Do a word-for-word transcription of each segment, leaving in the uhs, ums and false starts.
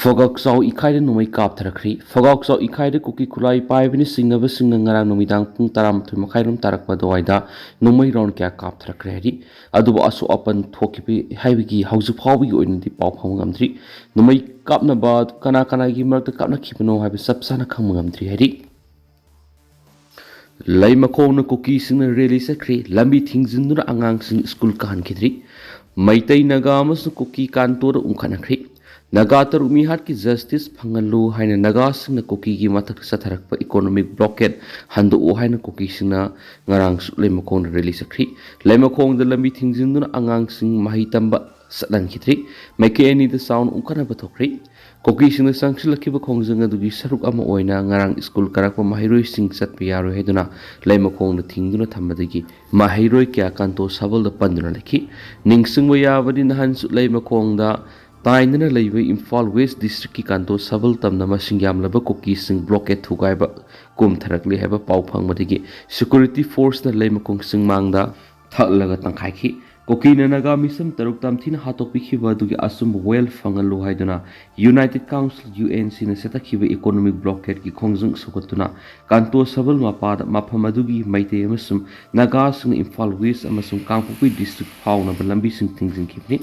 ꯐꯒꯥꯛꯆꯥꯎ ꯏꯀꯥꯏꯗ ꯅꯣꯡꯃꯩ ꯀꯥꯞꯊꯔꯛꯈ꯭ꯔꯤ꯫ ꯐꯒꯥꯛꯆꯥꯎ ꯏꯀꯥꯏꯗ ꯀꯨꯀꯤ ꯈꯨꯠꯂꯥꯏ ꯄꯥꯏꯕꯅ ꯆꯤꯡꯅꯕꯁꯤꯡꯅ ꯉꯔꯥꯡ ꯅꯨꯃꯤꯗꯥꯡ ꯄꯨꯡ ꯇꯔꯥꯃꯥꯊꯣꯏ ꯃꯈꯥꯏꯔꯣꯝ ꯇꯥꯔꯛꯄ ꯑꯗꯨꯋꯥꯏꯗ ꯅꯣꯡꯃꯩ ꯔꯥꯎꯟ ꯀꯌꯥ ꯀꯥꯞꯊꯔꯛꯈ꯭ꯔꯦ ꯍꯥꯏꯔꯤ꯫ ꯑꯗꯨꯕꯨ ꯑꯁꯣꯛ ꯑꯄꯟ ꯊꯣꯛꯈꯤꯕ ꯍꯥꯏꯕꯒꯤ ꯍꯧꯖꯤꯛ ꯐꯥꯎꯕꯒꯤ ꯑꯣꯏꯅꯗꯤ ꯄꯥꯎ ꯐꯪꯕ ꯉꯝꯗ꯭ꯔꯤ꯫ ꯅꯣꯡꯃꯩ ꯀꯥꯞꯅꯕ ꯀꯅꯥ ꯀꯅꯥꯒꯤ ꯃꯔꯛꯇ ꯀꯥꯞꯅꯈꯤꯕꯅꯣ ꯍꯥꯏꯕ ꯆꯞ ꯆꯥꯅ ꯈꯪꯕ ꯉꯝꯗ꯭ꯔꯤ ꯍꯥꯏꯔꯤ꯫ ꯂꯩꯃꯈꯣꯡꯅ ꯀꯨꯀꯤꯁꯤꯡꯅ ꯔꯦꯂꯤ ꯆꯠꯈ꯭ꯔꯤ꯫ ꯂꯝꯕꯤ ꯊꯤꯡꯖꯤꯟꯗꯨꯅ ꯑꯉꯥꯡꯁꯤꯡ ꯁ꯭ꯀꯨꯜ ꯀꯥꯍꯟꯈꯤꯗ꯭ꯔꯤ꯫ ꯃꯩꯇꯩ, ꯅꯥꯒꯥ ꯑꯃꯁꯨꯡ ꯀꯨꯀꯤ ꯀꯥꯟꯇꯣꯗ ꯎꯪꯈꯠꯅꯈ꯭ꯔꯤ꯫ ꯅꯥꯒꯥ ꯇꯔꯨꯛ ꯃꯤꯍꯥꯠꯀꯤ ꯖꯁꯇꯤꯁ ꯐꯪꯍꯜꯂꯨ ꯍꯥꯏꯅ ꯅꯥꯒꯥꯁꯤꯡꯅ ꯀꯨꯀꯤꯒꯤ ꯃꯊꯛꯇ ꯆꯠꯊꯔꯛꯄ ꯏꯀꯣꯅꯣꯃꯤꯛ ꯕ꯭ꯂꯣꯀꯦꯠ ꯍꯟꯗꯣꯛꯎ ꯍꯥꯏꯅ ꯀꯨꯀꯤꯁꯤꯡꯅ ꯉꯔꯥꯡꯁꯨ ꯂꯩꯃꯈꯣꯡꯗ ꯔꯦꯂꯤ ꯆꯠꯈ꯭ꯔꯤ꯫ ꯂꯩꯃꯈꯣꯡꯗ ꯂꯝꯕꯤ ꯊꯤꯡꯖꯤꯟꯗꯨꯅ ꯑꯉꯥꯡꯁꯤꯡ ꯃꯍꯩ ꯇꯝꯕ ꯆꯠꯍꯟꯈꯤꯗ꯭ꯔꯤ꯫ ꯃꯥꯏꯀꯩ ꯑꯅꯤꯗ ꯆꯥꯎꯅ ꯎꯪꯈꯠꯅꯕ ꯊꯣꯛꯈ꯭ꯔꯤ꯫ ꯀꯨꯀꯤꯁꯤꯡꯅ ꯆꯪꯁꯤꯜꯂꯛꯈꯤꯕ ꯈꯣꯡꯖꯪ ꯑꯗꯨꯒꯤ ꯁꯔꯨꯛ ꯑꯃ ꯑꯣꯏꯅ ꯉꯔꯥꯡ ꯁ꯭ꯀꯨꯜ ꯀꯥꯔꯛꯄ ꯃꯍꯩꯔꯣꯏꯁꯤꯡ ꯆꯠꯄ ꯌꯥꯔꯣꯏ ꯍꯥꯏꯗꯨꯅ ꯂꯩꯃꯈꯣꯡꯗ ꯊꯤꯡꯗꯨꯅ ꯊꯝꯕꯗꯒꯤ ꯃꯍꯩꯔꯣꯏ ꯀꯌꯥ ꯀꯥꯟꯇꯣ ꯁꯕꯜꯗ ꯄꯟꯗꯨꯅ ꯂꯩꯈꯤ꯫ ꯅꯤꯡꯁꯤꯡꯕ ꯌꯥꯕꯗꯤ, ꯅꯍꯥꯟꯁꯨ ꯂꯩꯃꯈꯣꯡꯗ ꯇꯥꯏꯅꯅ ꯂꯩꯕ ꯏꯝꯐꯥꯜ ꯋꯦꯁ ꯗꯤꯁꯇ꯭ꯔꯤꯛꯀꯤ ꯀꯥꯟꯇꯣ ꯁꯕꯜ ꯇꯝꯅ ꯃꯁꯤꯡ ꯌꯥꯝꯂꯕ ꯀꯨꯀꯤꯁꯤꯡ ꯕ꯭ꯂꯣꯀꯦꯠ ꯊꯨꯒꯥꯏꯕ ꯀꯨꯝꯊꯔꯛꯂꯤ ꯍꯥꯏꯕ ꯄꯥꯎ ꯐꯪꯕꯗꯒꯤ ꯁꯦꯀ꯭ꯌꯨꯔꯤꯇꯤ ꯐꯣꯔꯁꯅ ꯂꯩꯃꯈꯣꯡ ꯆꯤꯡꯃꯥꯡꯗ ꯊꯠꯂꯒ ꯇꯪꯈꯥꯏꯈꯤ꯫ ꯀꯨꯀꯤꯅ ꯅꯥꯒꯥ ꯃꯤꯁꯝ ꯇꯔꯨꯛ ꯇꯝꯊꯤꯅ ꯍꯥꯠꯇꯣꯛꯄꯤꯈꯤꯕ ꯑꯗꯨꯒꯤ ꯑꯆꯨꯝꯕ ꯋꯥꯌꯦꯜ ꯐꯪꯍꯜꯂꯨ ꯍꯥꯏꯗꯨꯅ ꯌꯨꯅꯥꯏꯇꯦꯗ ꯀꯥꯎꯟꯁꯤꯜ, ꯌꯨ ꯑꯦꯟ ꯁꯤꯅ ꯆꯠꯊꯈꯤꯕ ꯏꯀꯣꯅꯣꯃꯤꯛ ꯕ꯭ꯂꯣꯀꯦꯠꯀꯤ ꯈꯣꯡꯖꯪ ꯁꯧꯒꯠꯇꯨꯅ ꯀꯥꯟꯇꯣ ꯁꯕꯜ ꯃꯄꯥꯗ ꯃꯐꯝ ꯑꯗꯨꯒꯤ ꯃꯩꯇꯩ ꯑꯃꯁꯨꯡ ꯅꯥꯒꯥꯁꯤꯡꯅ ꯏꯝꯐꯥꯜ ꯋꯦꯁ ꯑꯃꯁꯨꯡ ꯀꯥꯡꯄꯣꯛꯄꯤ ꯗꯤꯁꯇ꯭ꯔꯤꯛ ꯐꯥꯎꯅꯕ ꯂꯝꯕꯤꯁꯤꯡ ꯊꯤꯡꯖꯤꯟꯈꯤꯕꯅꯤ꯫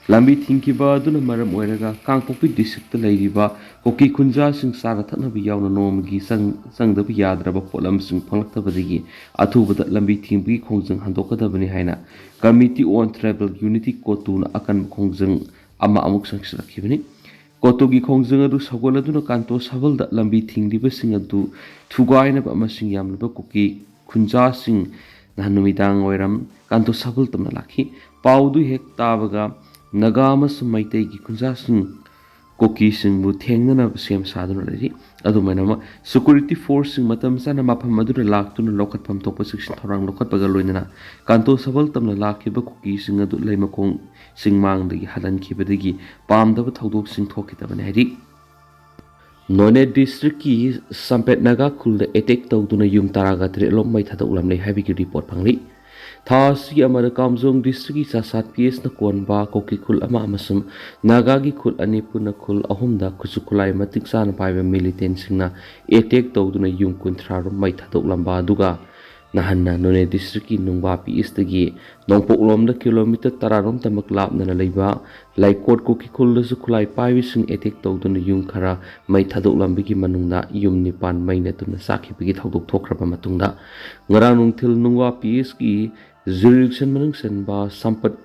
ꯂꯝꯕꯤ ꯊꯤꯡꯈꯤꯕ ꯑꯗꯨꯅ ꯃꯔꯝ ꯑꯣꯏꯔꯒ ꯀꯥꯡꯄꯣꯛꯄꯤ ꯗꯤꯁꯇ꯭ꯔꯤꯛꯇ ꯂꯩꯔꯤꯕ ꯀꯨꯀꯤ ꯈꯨꯟꯖꯥꯁꯤꯡ ꯆꯥꯅ ꯊꯛꯅꯕ ꯌꯥꯎꯅ ꯅꯣꯡꯃꯒꯤ ꯆꯪ-, ꯆꯪꯗꯕ ꯌꯥꯗ꯭ꯔꯕ ꯄꯣꯠꯂꯝꯁꯤꯡ ꯐꯪꯂꯛꯇꯕꯗꯒꯤ ꯑꯊꯨꯕꯗ ꯂꯝꯕꯤ ꯊꯤꯡꯕꯒꯤ ꯈꯣꯡꯖꯪ ꯍꯟꯗꯣꯛꯀꯗꯕꯅꯤ ꯍꯥꯏꯅ Committee on Tribal Unity, ꯀꯣꯇꯨꯅ ꯑꯀꯟꯕ ꯈꯣꯡꯖꯪ ꯑꯃ ꯑꯃꯨꯛ ꯆꯪꯁꯤꯜꯂꯛꯈꯤꯕꯅꯤ꯫ ꯀꯣꯇꯨꯒꯤ ꯈꯣꯡꯖꯪ ꯑꯗꯨ ꯁꯧꯒꯠꯂꯗꯨꯅ ꯀꯥꯟꯇꯣ ꯁꯕꯜꯗ ꯂꯝꯕꯤ ꯊꯤꯡꯂꯤꯕꯁꯤꯡ ꯑꯗꯨ ꯊꯨꯒꯥꯏꯅꯕ ꯃꯁꯤꯡ ꯌꯥꯝꯂꯕ ꯀꯨꯀꯤ ꯈꯨꯟꯖꯥꯁꯤꯡ ꯅꯍꯥꯟ ꯅꯨꯃꯤꯗꯥꯡ ꯋꯥꯏꯔꯝ ꯀꯥꯟꯇꯣ ꯁꯕꯜ ꯇꯝꯅ ꯂꯥꯛꯈꯤ꯫ ꯄꯥꯎꯗꯨ ꯍꯦꯛ ꯇꯥꯕꯒ ꯅꯥꯒꯥ ꯑꯃꯁꯨꯡ ꯃꯩꯇꯩꯒꯤ ꯈꯨꯟꯖꯥꯁꯤꯡ ꯀꯨꯀꯤꯁꯤꯡꯕꯨ ꯊꯦꯡꯅꯅꯕ ꯁꯦꯝ ꯁꯥꯗꯨꯅ ꯂꯩꯔꯤ꯫ ꯑꯗꯨꯃꯥꯏꯅꯃꯛ ꯁꯦꯀ꯭ꯌꯨꯔꯤꯇꯤ ꯐꯣꯔꯁꯁꯤꯡ ꯃꯇꯝ ꯆꯥꯅ ꯃꯐꯝ ꯑꯗꯨꯗ ꯂꯥꯛꯇꯨꯅ ꯂꯧꯈꯠꯐꯝ ꯊꯣꯛꯄ ꯆꯦꯛꯁꯤꯟ ꯊꯧꯔꯥꯡ ꯂꯧꯈꯠꯄꯒ ꯂꯣꯏꯅꯅ ꯀꯥꯟꯇꯣ ꯁꯕꯜ ꯇꯝꯅ ꯂꯥꯛꯈꯤꯕ ꯀꯨꯀꯤꯁꯤꯡ ꯑꯗꯨ ꯂꯩꯃꯈꯣꯡ ꯆꯤꯡꯃꯥꯡꯗꯒꯤ ꯍꯜꯍꯟꯈꯤꯕꯗꯒꯤ ꯄꯥꯝꯗꯕ ꯊꯧꯗꯣꯛꯁꯤꯡ ꯊꯣꯛꯈꯤꯗꯕꯅꯤ ꯍꯥꯏꯔꯤ꯫ ꯅꯣꯅꯦ ꯗꯤꯁꯇ꯭ꯔꯤꯛꯀꯤ ꯁꯝꯄꯦꯠ ꯅꯥꯒꯥ ꯈꯨꯜꯗ ꯑꯦꯇꯦꯛ ꯇꯧꯗꯨꯅ ꯌꯨꯝ ꯇꯔꯥꯒ ꯇꯔꯦꯠ ꯂꯣꯝ ꯃꯩ ꯊꯥꯗꯣꯛꯂꯝꯂꯦ ꯍꯥꯏꯕꯒꯤ ꯔꯤꯄꯣꯔꯠ ꯐꯪꯂꯤ꯫ ꯊꯥ ꯑꯁꯤꯒꯤ ꯑꯃꯗ ꯀꯥꯝꯖꯣꯡ ꯗꯤꯁꯇ꯭ꯔꯤꯛꯀꯤ ꯆꯥꯁꯥꯠ ꯄꯤ ꯑꯦꯁꯅ ꯀꯣꯟꯕ ꯀꯨꯀꯤ ꯈꯨꯜ ꯑꯃ ꯑꯃꯁꯨꯡ ꯅꯥꯒꯥꯒꯤ ꯈꯨꯜ ꯑꯅꯤ ꯄꯨꯟꯅ ꯈꯨꯜ ꯑꯍꯨꯝꯗ ꯈꯨꯠꯁꯨ ꯈꯨꯠꯂꯥꯏ ꯃꯇꯤꯛ ꯆꯥꯅ ꯄꯥꯏꯕ ꯃꯤꯂꯤꯇꯦꯟꯁꯤꯡꯅ ꯑꯦꯇꯦꯛ ꯇꯧꯗꯨꯅ ꯌꯨꯝ ꯀꯨꯟꯊ꯭ꯔꯥ ꯔꯣꯝ ꯃꯩ ꯊꯥꯗꯣꯛꯂꯝꯕ ꯑꯗꯨꯒ ꯅꯍꯥꯟꯅ ꯅꯣꯅꯦ ꯗꯤꯁꯇ꯭ꯔꯤꯛꯀꯤ ꯅꯨꯡꯕꯥ ꯄꯤ ꯑꯦꯁꯇꯒꯤ ꯅꯣꯡꯄꯣꯛꯂꯣꯝꯗ ꯀꯤꯂꯣꯃꯤꯇꯔ ꯇꯔꯥ ꯔꯣꯝꯇꯃꯛ ꯂꯥꯞꯅꯅ ꯂꯩꯕ ꯂꯩꯀꯣꯠ ꯀꯨꯀꯤ ꯈꯨꯜꯗꯁꯨ ꯈꯨꯠꯂꯥꯏ ꯄꯥꯏꯕꯤꯁꯤꯡ ꯑꯦꯇꯦꯛ ꯇꯧꯗꯨꯅ ꯌꯨꯝ ꯈꯔ ꯃꯩ ꯊꯥꯗꯣꯛꯂꯝꯕꯒꯤ ꯃꯅꯨꯡꯗ ꯌꯨꯝ ꯅꯤꯄꯥꯟ ꯃꯩꯅ ꯇꯨꯝꯅ ꯆꯥꯛꯈꯤꯕꯒꯤ ꯊꯧꯗꯣꯛ ꯊꯣꯛꯈ꯭ꯔꯕ ꯃꯇꯨꯡꯗ ꯉꯔꯥꯡ ꯅꯨꯡꯊꯤꯜ ꯅꯨꯡꯕꯥ ꯄꯤ ꯑꯦꯁꯀꯤ ꯖꯨꯔꯤꯗꯤꯛꯁꯟ ꯃꯅꯨꯡ ꯆꯟꯕ ꯁꯝꯄꯠ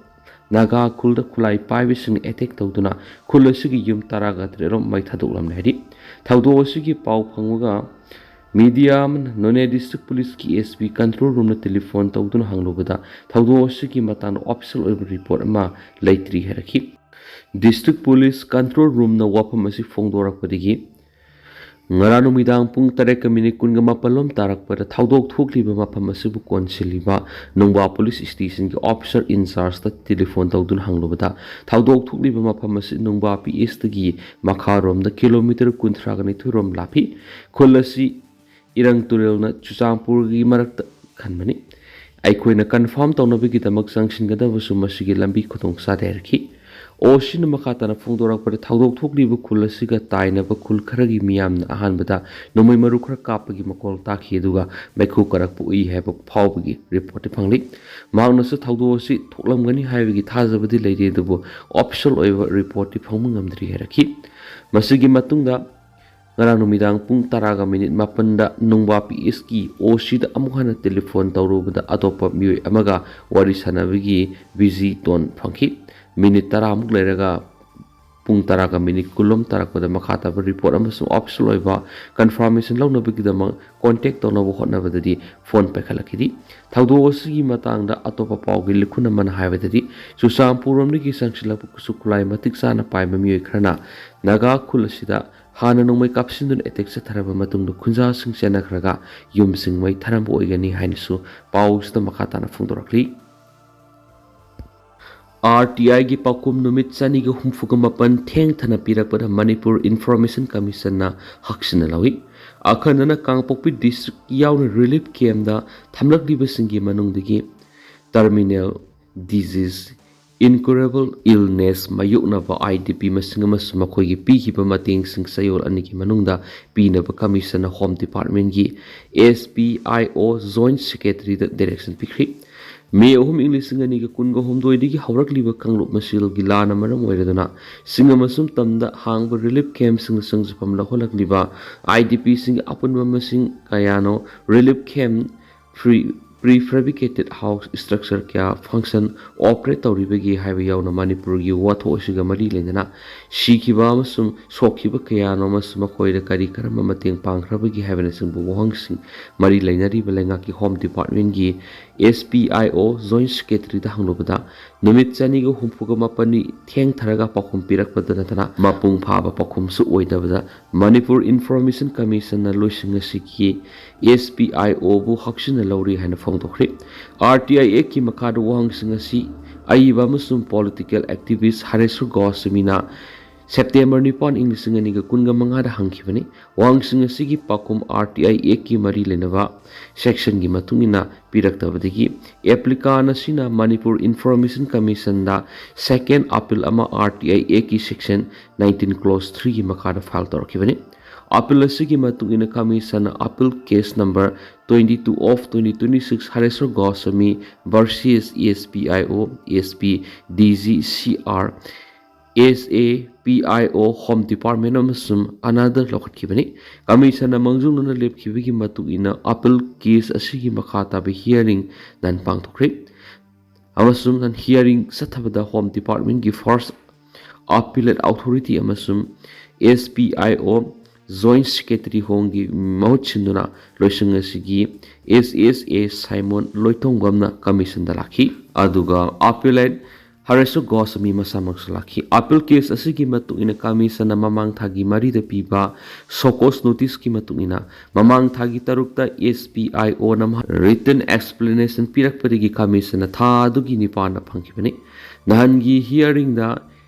ꯅꯥꯒꯥ ꯈꯨꯜꯗ ꯈꯨꯠꯂꯥꯏ ꯄꯥꯏꯕꯁꯤꯡꯅ ꯑꯦꯇꯦꯛ ꯇꯧꯗꯨꯅ ꯈꯨꯜ ꯑꯁꯤꯒꯤ ꯌꯨꯝ ꯇꯔꯥꯒ ꯇꯔꯦꯠ ꯔꯣꯝ ꯃꯩ ꯊꯥꯗꯣꯛꯂꯝꯂꯦ ꯍꯥꯏꯔꯤ꯫ ꯊꯧꯗꯣꯛ ꯑꯁꯤꯒꯤ ꯄꯥꯎ ꯐꯪꯕꯒ ꯃꯤꯗꯤꯌꯥ ꯑꯃꯅ ꯅꯣꯅꯦ ꯗꯤꯁꯇ꯭ꯔꯤꯛ ꯄꯨꯂꯤꯁꯀꯤ ꯑꯦꯁ ꯄꯤ ꯀꯟꯇ꯭ꯔꯣꯜ ꯔꯨꯝꯗ ꯇꯦꯂꯤꯐꯣꯟ ꯇꯧꯗꯨꯅ ꯍꯪꯂꯨꯕꯗ ꯊꯧꯗꯣꯛ ꯑꯁꯤꯒꯤ ꯃꯇꯥꯡꯗ ꯑꯣꯐꯤꯁꯤꯌꯦꯜ ꯑꯣꯏꯕ ꯔꯤꯄꯣꯔꯠ ꯑꯃ ꯂꯩꯇ꯭ꯔꯤ ꯍꯥꯏꯔꯛꯈꯤ꯫ ꯗꯤꯁꯇ꯭ꯔꯤꯛ ꯄꯨꯂꯤꯁ ꯀꯟꯇ꯭ꯔꯣꯜ ꯔꯨꯝꯅ ꯋꯥꯐꯝ ꯑꯁꯤ ꯐꯣꯡꯗꯣꯔꯛꯄꯗꯒꯤ ꯉꯔꯥꯡ ꯅꯨꯃꯤꯗꯥꯡ ꯄꯨꯡ ꯇꯔꯦꯠꯀ ꯃꯤꯅꯤꯠ ꯀꯨꯟꯒ ꯃꯥꯄꯜ ꯂꯣꯝ ꯇꯥꯔꯛꯄꯗ ꯊꯧꯗꯣꯛ ꯊꯣꯛꯂꯤꯕ ꯃꯐꯝ ꯑꯁꯤꯕꯨ ꯀꯣꯟꯁꯤꯜꯂꯤꯕ ꯅꯨꯡꯕꯥ ꯄꯨꯂꯤꯁ ꯁ꯭ꯇꯦꯁꯟꯒꯤ ꯑꯣꯐꯤꯁꯥꯔ ꯏꯟꯆꯥꯔꯖꯇ ꯇꯦꯂꯤꯐꯣꯟ ꯇꯧꯗꯨꯅ ꯍꯪꯂꯨꯕꯗ ꯊꯧꯗꯣꯛ ꯊꯣꯛꯂꯤꯕ ꯃꯐꯝ ꯑꯁꯤ ꯅꯨꯡꯕꯥ ꯄꯤ ꯑꯦꯁꯇꯒꯤ ꯃꯈꯥꯔꯣꯝꯗ ꯀꯤꯂꯣꯃꯤꯇꯔ ꯀꯨꯟꯊ꯭ꯔꯥꯒ ꯅꯤꯊꯣꯏ ꯔꯣꯝ ꯂꯥꯞꯄꯤ꯫ ꯈꯨꯜ ꯑꯁꯤ ꯏꯔꯪ ꯇꯨꯔꯦꯜꯅ ꯆꯨꯔꯆꯥꯟꯄꯨꯔꯒꯤ ꯃꯔꯛꯇ ꯈꯟꯕꯅꯤ꯫ ꯑꯩꯈꯣꯏꯅ ꯀꯟꯐꯥꯔꯝ ꯇꯧꯅꯕꯒꯤꯗꯃꯛ ꯆꯪꯁꯤꯟꯒꯗꯕꯁꯨ ꯃꯁꯤꯒꯤ ꯂꯝꯕꯤ ꯈꯨꯗꯣꯡ ꯆꯥꯗꯦ ꯍꯥꯏꯔꯛꯈꯤ꯫ ꯑꯣ ꯁꯤꯅ ꯃꯈꯥ ꯇꯥꯅ ꯐꯣꯡꯗꯣꯔꯛꯄꯗ ꯊꯧꯗꯣꯛ ꯊꯣꯛꯂꯤꯕ ꯈꯨꯜ ꯑꯁꯤꯒ ꯇꯥꯏꯅꯕ ꯈꯨꯜ ꯈꯔꯒꯤ ꯃꯤꯌꯥꯝꯅ ꯑꯍꯥꯟꯕꯗ ꯅꯣꯡꯃꯩ ꯃꯔꯨ ꯈꯔ ꯀꯥꯞꯄꯒꯤ ꯃꯈꯣꯜ ꯇꯥꯈꯤ, ꯑꯗꯨꯒ ꯃꯩꯈꯨ ꯀꯔꯛꯄ ꯎꯏ ꯍꯥꯏꯕ ꯐꯥꯎꯕꯒꯤ ꯔꯤꯄꯣꯔꯠꯇꯤ ꯐꯪꯂꯤ꯫ ꯃꯍꯥꯛꯅꯁꯨ ꯊꯧꯗꯣꯛ ꯑꯁꯤ ꯊꯣꯛꯂꯝꯒꯅꯤ ꯍꯥꯏꯕꯒꯤ ꯊꯥꯖꯕꯗꯤ ꯂꯩꯔꯤ, ꯑꯗꯨꯕꯨ ꯑꯣꯐꯤꯁꯤꯌꯦꯜ ꯑꯣꯏꯕ ꯔꯤꯄꯣꯔꯠꯇꯤ ꯐꯪꯕ ꯉꯝꯗ꯭ꯔꯤ ꯍꯥꯏꯔꯛꯈꯤ꯫ ꯃꯁꯤꯒꯤ ꯃꯇꯨꯡꯗ ꯉꯔꯥꯡ ꯅꯨꯃꯤꯗꯥꯡ ꯄꯨꯡ ꯇꯔꯥꯒ ꯃꯤꯅꯤꯠ ꯃꯥꯄꯟꯗ ꯅꯨꯡꯕꯥ ꯄꯤ ꯑꯦꯁꯀꯤ ꯑꯣ ꯁꯤꯗ ꯑꯃꯨꯛ ꯍꯟꯅ ꯇꯦꯂꯤꯐꯣꯟ ꯇꯧꯔꯨꯕꯗ ꯑꯇꯣꯞꯄ ꯃꯤꯑꯣꯏ ꯑꯃꯒ ꯋꯥꯔꯤ ꯁꯥꯟꯅꯕꯒꯤ ꯕꯤꯖꯤ ꯇꯣꯟ ꯐꯪꯈꯤ꯫ ꯃꯤꯅꯤꯠ ꯇꯔꯥꯃꯨꯛ ꯂꯩꯔꯒ ꯄꯨꯡ ꯇꯔꯥꯒ ꯃꯤꯅꯤꯠ ꯀꯨꯟꯂꯣꯝ ꯇꯥꯔꯛꯄꯗ ꯃꯈꯥ ꯇꯥꯕ ꯔꯤꯄꯣꯔꯠ ꯑꯃꯁꯨꯡ ꯑꯣꯐꯤꯁꯤꯌꯦꯜ ꯑꯣꯏꯕ ꯀꯟꯐꯥꯔꯃꯦꯁꯟ ꯂꯧꯅꯕꯒꯤꯗꯃꯛ ꯀꯣꯟꯇꯦꯛ ꯇꯧꯅꯕ ꯍꯣꯠꯅꯕꯗꯗꯤ ꯐꯣꯟ ꯄꯥꯏꯈꯠꯂꯛꯈꯤꯗꯦ꯫ ꯊꯧꯗꯣꯛ ꯑꯁꯤꯒꯤ ꯃꯇꯥꯡꯗ ꯑꯇꯣꯞꯄ ꯄꯥꯎꯒꯤ ꯂꯤꯈꯨꯟ ꯑꯃꯅ ꯍꯥꯏꯕꯗꯗꯤ ꯆꯨꯔꯆꯥꯟꯄꯨꯔ ꯔꯣꯝꯗꯒꯤ ꯆꯪꯁꯤꯜꯂꯛꯄ ꯈꯨꯠꯁꯨ ꯈꯨꯠꯂꯥꯏ ꯃꯇꯤꯛ ꯆꯥꯅ ꯄꯥꯏꯕ ꯃꯤꯑꯣꯏ ꯈꯔꯅ ꯅꯥꯒꯥ ꯈꯨꯜ ꯑꯁꯤꯗ ꯍꯥꯟꯅ ꯅꯣꯡꯃꯩ ꯀꯥꯞꯁꯤꯟꯗꯨꯅ ꯑꯦꯇꯦꯛ ꯆꯠꯊꯔꯕ ꯃꯇꯨꯡꯗ ꯈꯨꯟꯖꯥꯁꯤꯡ ꯆꯦꯟꯅꯈ꯭ꯔꯒ ꯌꯨꯝꯁꯤꯡ ꯃꯩ ꯊꯥꯔꯝꯕ ꯑꯣꯏꯒꯅꯤ ꯍꯥꯏꯅꯁꯨ ꯄꯥꯎꯁꯤꯗ ꯃꯈꯥ ꯇꯥꯅ ꯐꯣꯡꯗꯣꯔꯛꯂꯤ꯫ ꯑꯥꯔ ꯇꯤ ꯑꯥꯏꯒꯤ ꯄꯥꯎꯈꯨꯝ ꯅꯨꯃꯤꯠ ꯆꯅꯤꯒ ꯍꯨꯝꯐꯨꯒ ꯃꯥꯄꯟ ꯊꯦꯡꯊꯅ ꯄꯤꯔꯛꯄꯗ ꯃꯅꯤꯄꯨꯔ ꯏꯟꯐꯣꯔꯃꯦꯁꯟ ꯀꯃꯤꯁꯟꯅ ꯍꯛꯁꯤꯟꯅ ꯂꯧꯏ꯫ ꯑꯈꯟꯅꯅ ꯀꯥꯡꯄꯣꯛꯄꯤ ꯗꯤꯁꯇ꯭ꯔꯤꯛ ꯌꯥꯎꯅ ꯔꯤꯂꯤꯐ ꯀꯦꯝꯗ ꯊꯝꯂꯛꯂꯤꯕꯁꯤꯡꯒꯤ ꯃꯅꯨꯡꯗꯒꯤ terminal disease, incurable illness ꯃꯥꯌꯣꯛꯅꯕ IDP ꯃꯁꯤꯡ ꯑꯃꯁꯨꯡ ꯃꯈꯣꯏꯒꯤ ꯄꯤꯈꯤꯕ ꯃꯇꯦꯡꯁꯤꯡ ꯆꯌꯣꯜ ꯑꯅꯤꯒꯤ ꯃꯅꯨꯡꯗ ꯄꯤꯅꯕ Commissioner Home Departmentꯀꯤ SPIO Joint Secretaryꯗ direction ꯄꯤꯈ꯭ꯔꯤ꯫ ꯃꯦ ꯑꯍꯨꯝ, ꯏꯪ ꯂꯤꯁꯤꯡ ꯑꯅꯤꯒ ꯀꯨꯟꯒ ꯍꯨꯝꯗꯣꯏꯗꯒꯤ ꯍꯧꯔꯛꯂꯤꯕ ꯀꯥꯡꯂꯨꯞ ꯃꯁꯦꯜꯒꯤ ꯂꯥꯟꯅ ꯃꯔꯝ ꯑꯣꯏꯔꯗꯨꯅ ꯆꯤꯡ ꯑꯃꯁꯨꯡ ꯇꯝꯗ ꯍꯥꯡꯕ relief campꯁꯤꯡꯗ ꯆꯪꯖꯐꯝ ꯂꯧꯍꯜꯂꯛꯂꯤꯕ IDPꯁꯤꯡꯒꯤ ꯑꯄꯨꯟꯕ ꯃꯁꯤꯡ ꯀꯌꯥꯅꯣ relief camp, pre prefabricated house structure ꯀꯌꯥ function operate ꯇꯧꯔꯤꯕꯒꯦ ꯍꯥꯏꯕ ꯌꯥꯎꯅ ꯃꯅꯤꯄꯨꯔꯒꯤ ꯋꯥꯊꯣꯛ ꯑꯁꯤꯒ ꯃꯔꯤ ꯂꯩꯅꯅ ꯁꯤꯈꯤꯕ ꯑꯃꯁꯨꯡ ꯁꯣꯛꯈꯤꯕ ꯀꯌꯥꯅꯣ ꯑꯃꯁꯨꯡ ꯃꯈꯣꯏꯗ ꯀꯔꯤ ꯀꯔꯝꯕ ꯃꯇꯦꯡ ꯄꯥꯡꯈ꯭ꯔꯕꯒꯦ ꯍꯥꯏꯕꯅꯆꯤꯡꯕ ꯋꯥꯍꯪꯁꯤꯡ ꯃꯔꯤ ꯂꯩꯅꯔꯤꯕ ꯂꯩꯉꯥꯛꯀꯤ Home Departmentꯀꯤ SPIO Joint Secretaryꯗ ꯍꯪꯂꯨꯕꯗ, ꯅꯨꯃꯤꯠ ꯆꯅꯤꯒ ꯍꯨꯝꯐꯨꯒ ꯃꯥꯄꯟꯅꯤ ꯊꯦꯡꯊꯔꯒ ꯄꯥꯎꯈꯨꯝ ꯄꯤꯔꯛꯄꯗ ꯅꯠꯇꯅ ꯃꯄꯨꯡ ꯐꯥꯕ ꯄꯥꯎꯈꯨꯝꯁꯨ ꯑꯣꯏꯗꯕꯗ Manipur Information Commissionꯅ ꯂꯣꯏꯁꯪ ꯑꯁꯤꯒꯤ SPIOꯕꯨ ꯍꯛꯆꯤꯟꯅ ꯂꯧꯔꯤ ꯍꯥꯏꯅ ꯐꯣꯡꯗꯣꯛꯈ꯭ꯔꯤ꯫ RTI Actꯀꯤ ꯃꯈꯥꯗ ꯋꯥꯍꯪꯁꯤꯡ ꯑꯁꯤ ꯑꯏꯕ ꯑꯃꯁꯨꯡ political activist ꯍꯔꯦꯁ꯭ꯋꯔ ꯒꯣꯁ꯭ꯋꯥꯃꯤꯅ September ꯅꯤꯄꯥꯟ, ꯏꯪ ꯂꯤꯁꯤꯡ ꯑꯅꯤꯒ ꯀꯨꯟꯒ ꯃꯉꯥꯗ ꯍꯪꯈꯤꯕꯅꯤ꯫ ꯋꯥꯍꯪꯁꯤꯡ ꯑꯁꯤꯒꯤ ꯄꯥꯎꯈꯨꯝ RTI Actꯀꯤ ꯃꯔꯤ ꯂꯩꯅꯕ sectionꯒꯤ ꯃꯇꯨꯡ ꯏꯟꯅ ꯄꯤꯔꯛꯇꯕꯗꯒꯤ applicant ꯑꯁꯤꯅ Manipur Information Commissionꯗ second appeal ꯑꯃ RTI Actꯀꯤ section nineteen clause threeꯒꯤ ꯃꯈꯥꯗ file ꯇꯧꯔꯛꯈꯤꯕꯅꯤ꯫ Appeal ꯑꯁꯤꯒꯤ ꯃꯇꯨꯡ ꯏꯟꯅ Commissionꯅ appeal case number twenty-two of twenty twenty-six ꯍꯔꯦꯁ꯭ꯋꯔ Goswami versus SPIO, SP, DGCR, SAPIO, Home Department ꯑꯃꯁꯨꯡ another ꯂꯧꯈꯠꯈꯤꯕꯅꯤ꯫ Commissionꯅ ꯃꯥꯡꯖꯧꯅꯅ ꯂꯦꯞꯈꯤꯕꯒꯤ ꯃꯇꯨꯡ ꯏꯟꯅ appeal case ꯑꯁꯤꯒꯤ ꯃꯈꯥ ꯇꯥꯕ hearing ꯅꯍꯥꯟ ꯄꯥꯡꯊꯣꯛꯈ꯭ꯔꯦ꯫ ꯑꯃꯁꯨꯡ ꯅꯍꯥꯟ hearing ꯆꯠꯊꯕꯗ Home Departmentꯀꯤ first appellate authority ꯑꯃꯁꯨꯡ SPIO Joint Secretary Homeꯒꯤ ꯃꯍꯨꯠ ꯁꯤꯟꯗꯨꯅ ꯂꯣꯏꯁꯪ ꯑꯁꯤꯒꯤ SSA ꯁꯥꯏꯃꯣꯟ ꯂꯣꯏꯇꯣꯡꯕꯝꯅ Commissionꯗ ꯂꯥꯛꯈꯤ꯫ ꯑꯗꯨꯒ appellate ꯍꯔꯦꯁ꯭ꯋꯔ ꯒꯣꯁ꯭ꯋꯥꯃꯤ ꯃꯁꯥꯃꯛꯁꯨ ꯂꯥꯛꯈꯤ꯫ Appeal case ꯑꯁꯤꯒꯤ ꯃꯇꯨꯡ ꯏꯟꯅ Commissionꯅ ꯃꯃꯥꯡ ꯊꯥꯒꯤ ꯃꯔꯤꯗ ꯄꯤꯕ show cause noticeꯀꯤ ꯃꯇꯨꯡ ꯏꯟꯅ ꯃꯃꯥꯡ ꯊꯥꯒꯤ ꯇꯔꯨꯛꯇ SPIOꯅ ꯃꯍꯥꯛ written explanation ꯄꯤꯔꯛꯄꯗꯒꯤ Commissionꯅ ꯊꯥ ꯑꯗꯨꯒꯤ ꯅꯤꯄꯥꯟꯗ ꯐꯪꯈꯤꯕꯅꯤ꯫ ꯅꯍꯥꯟꯒꯤ hearingꯗ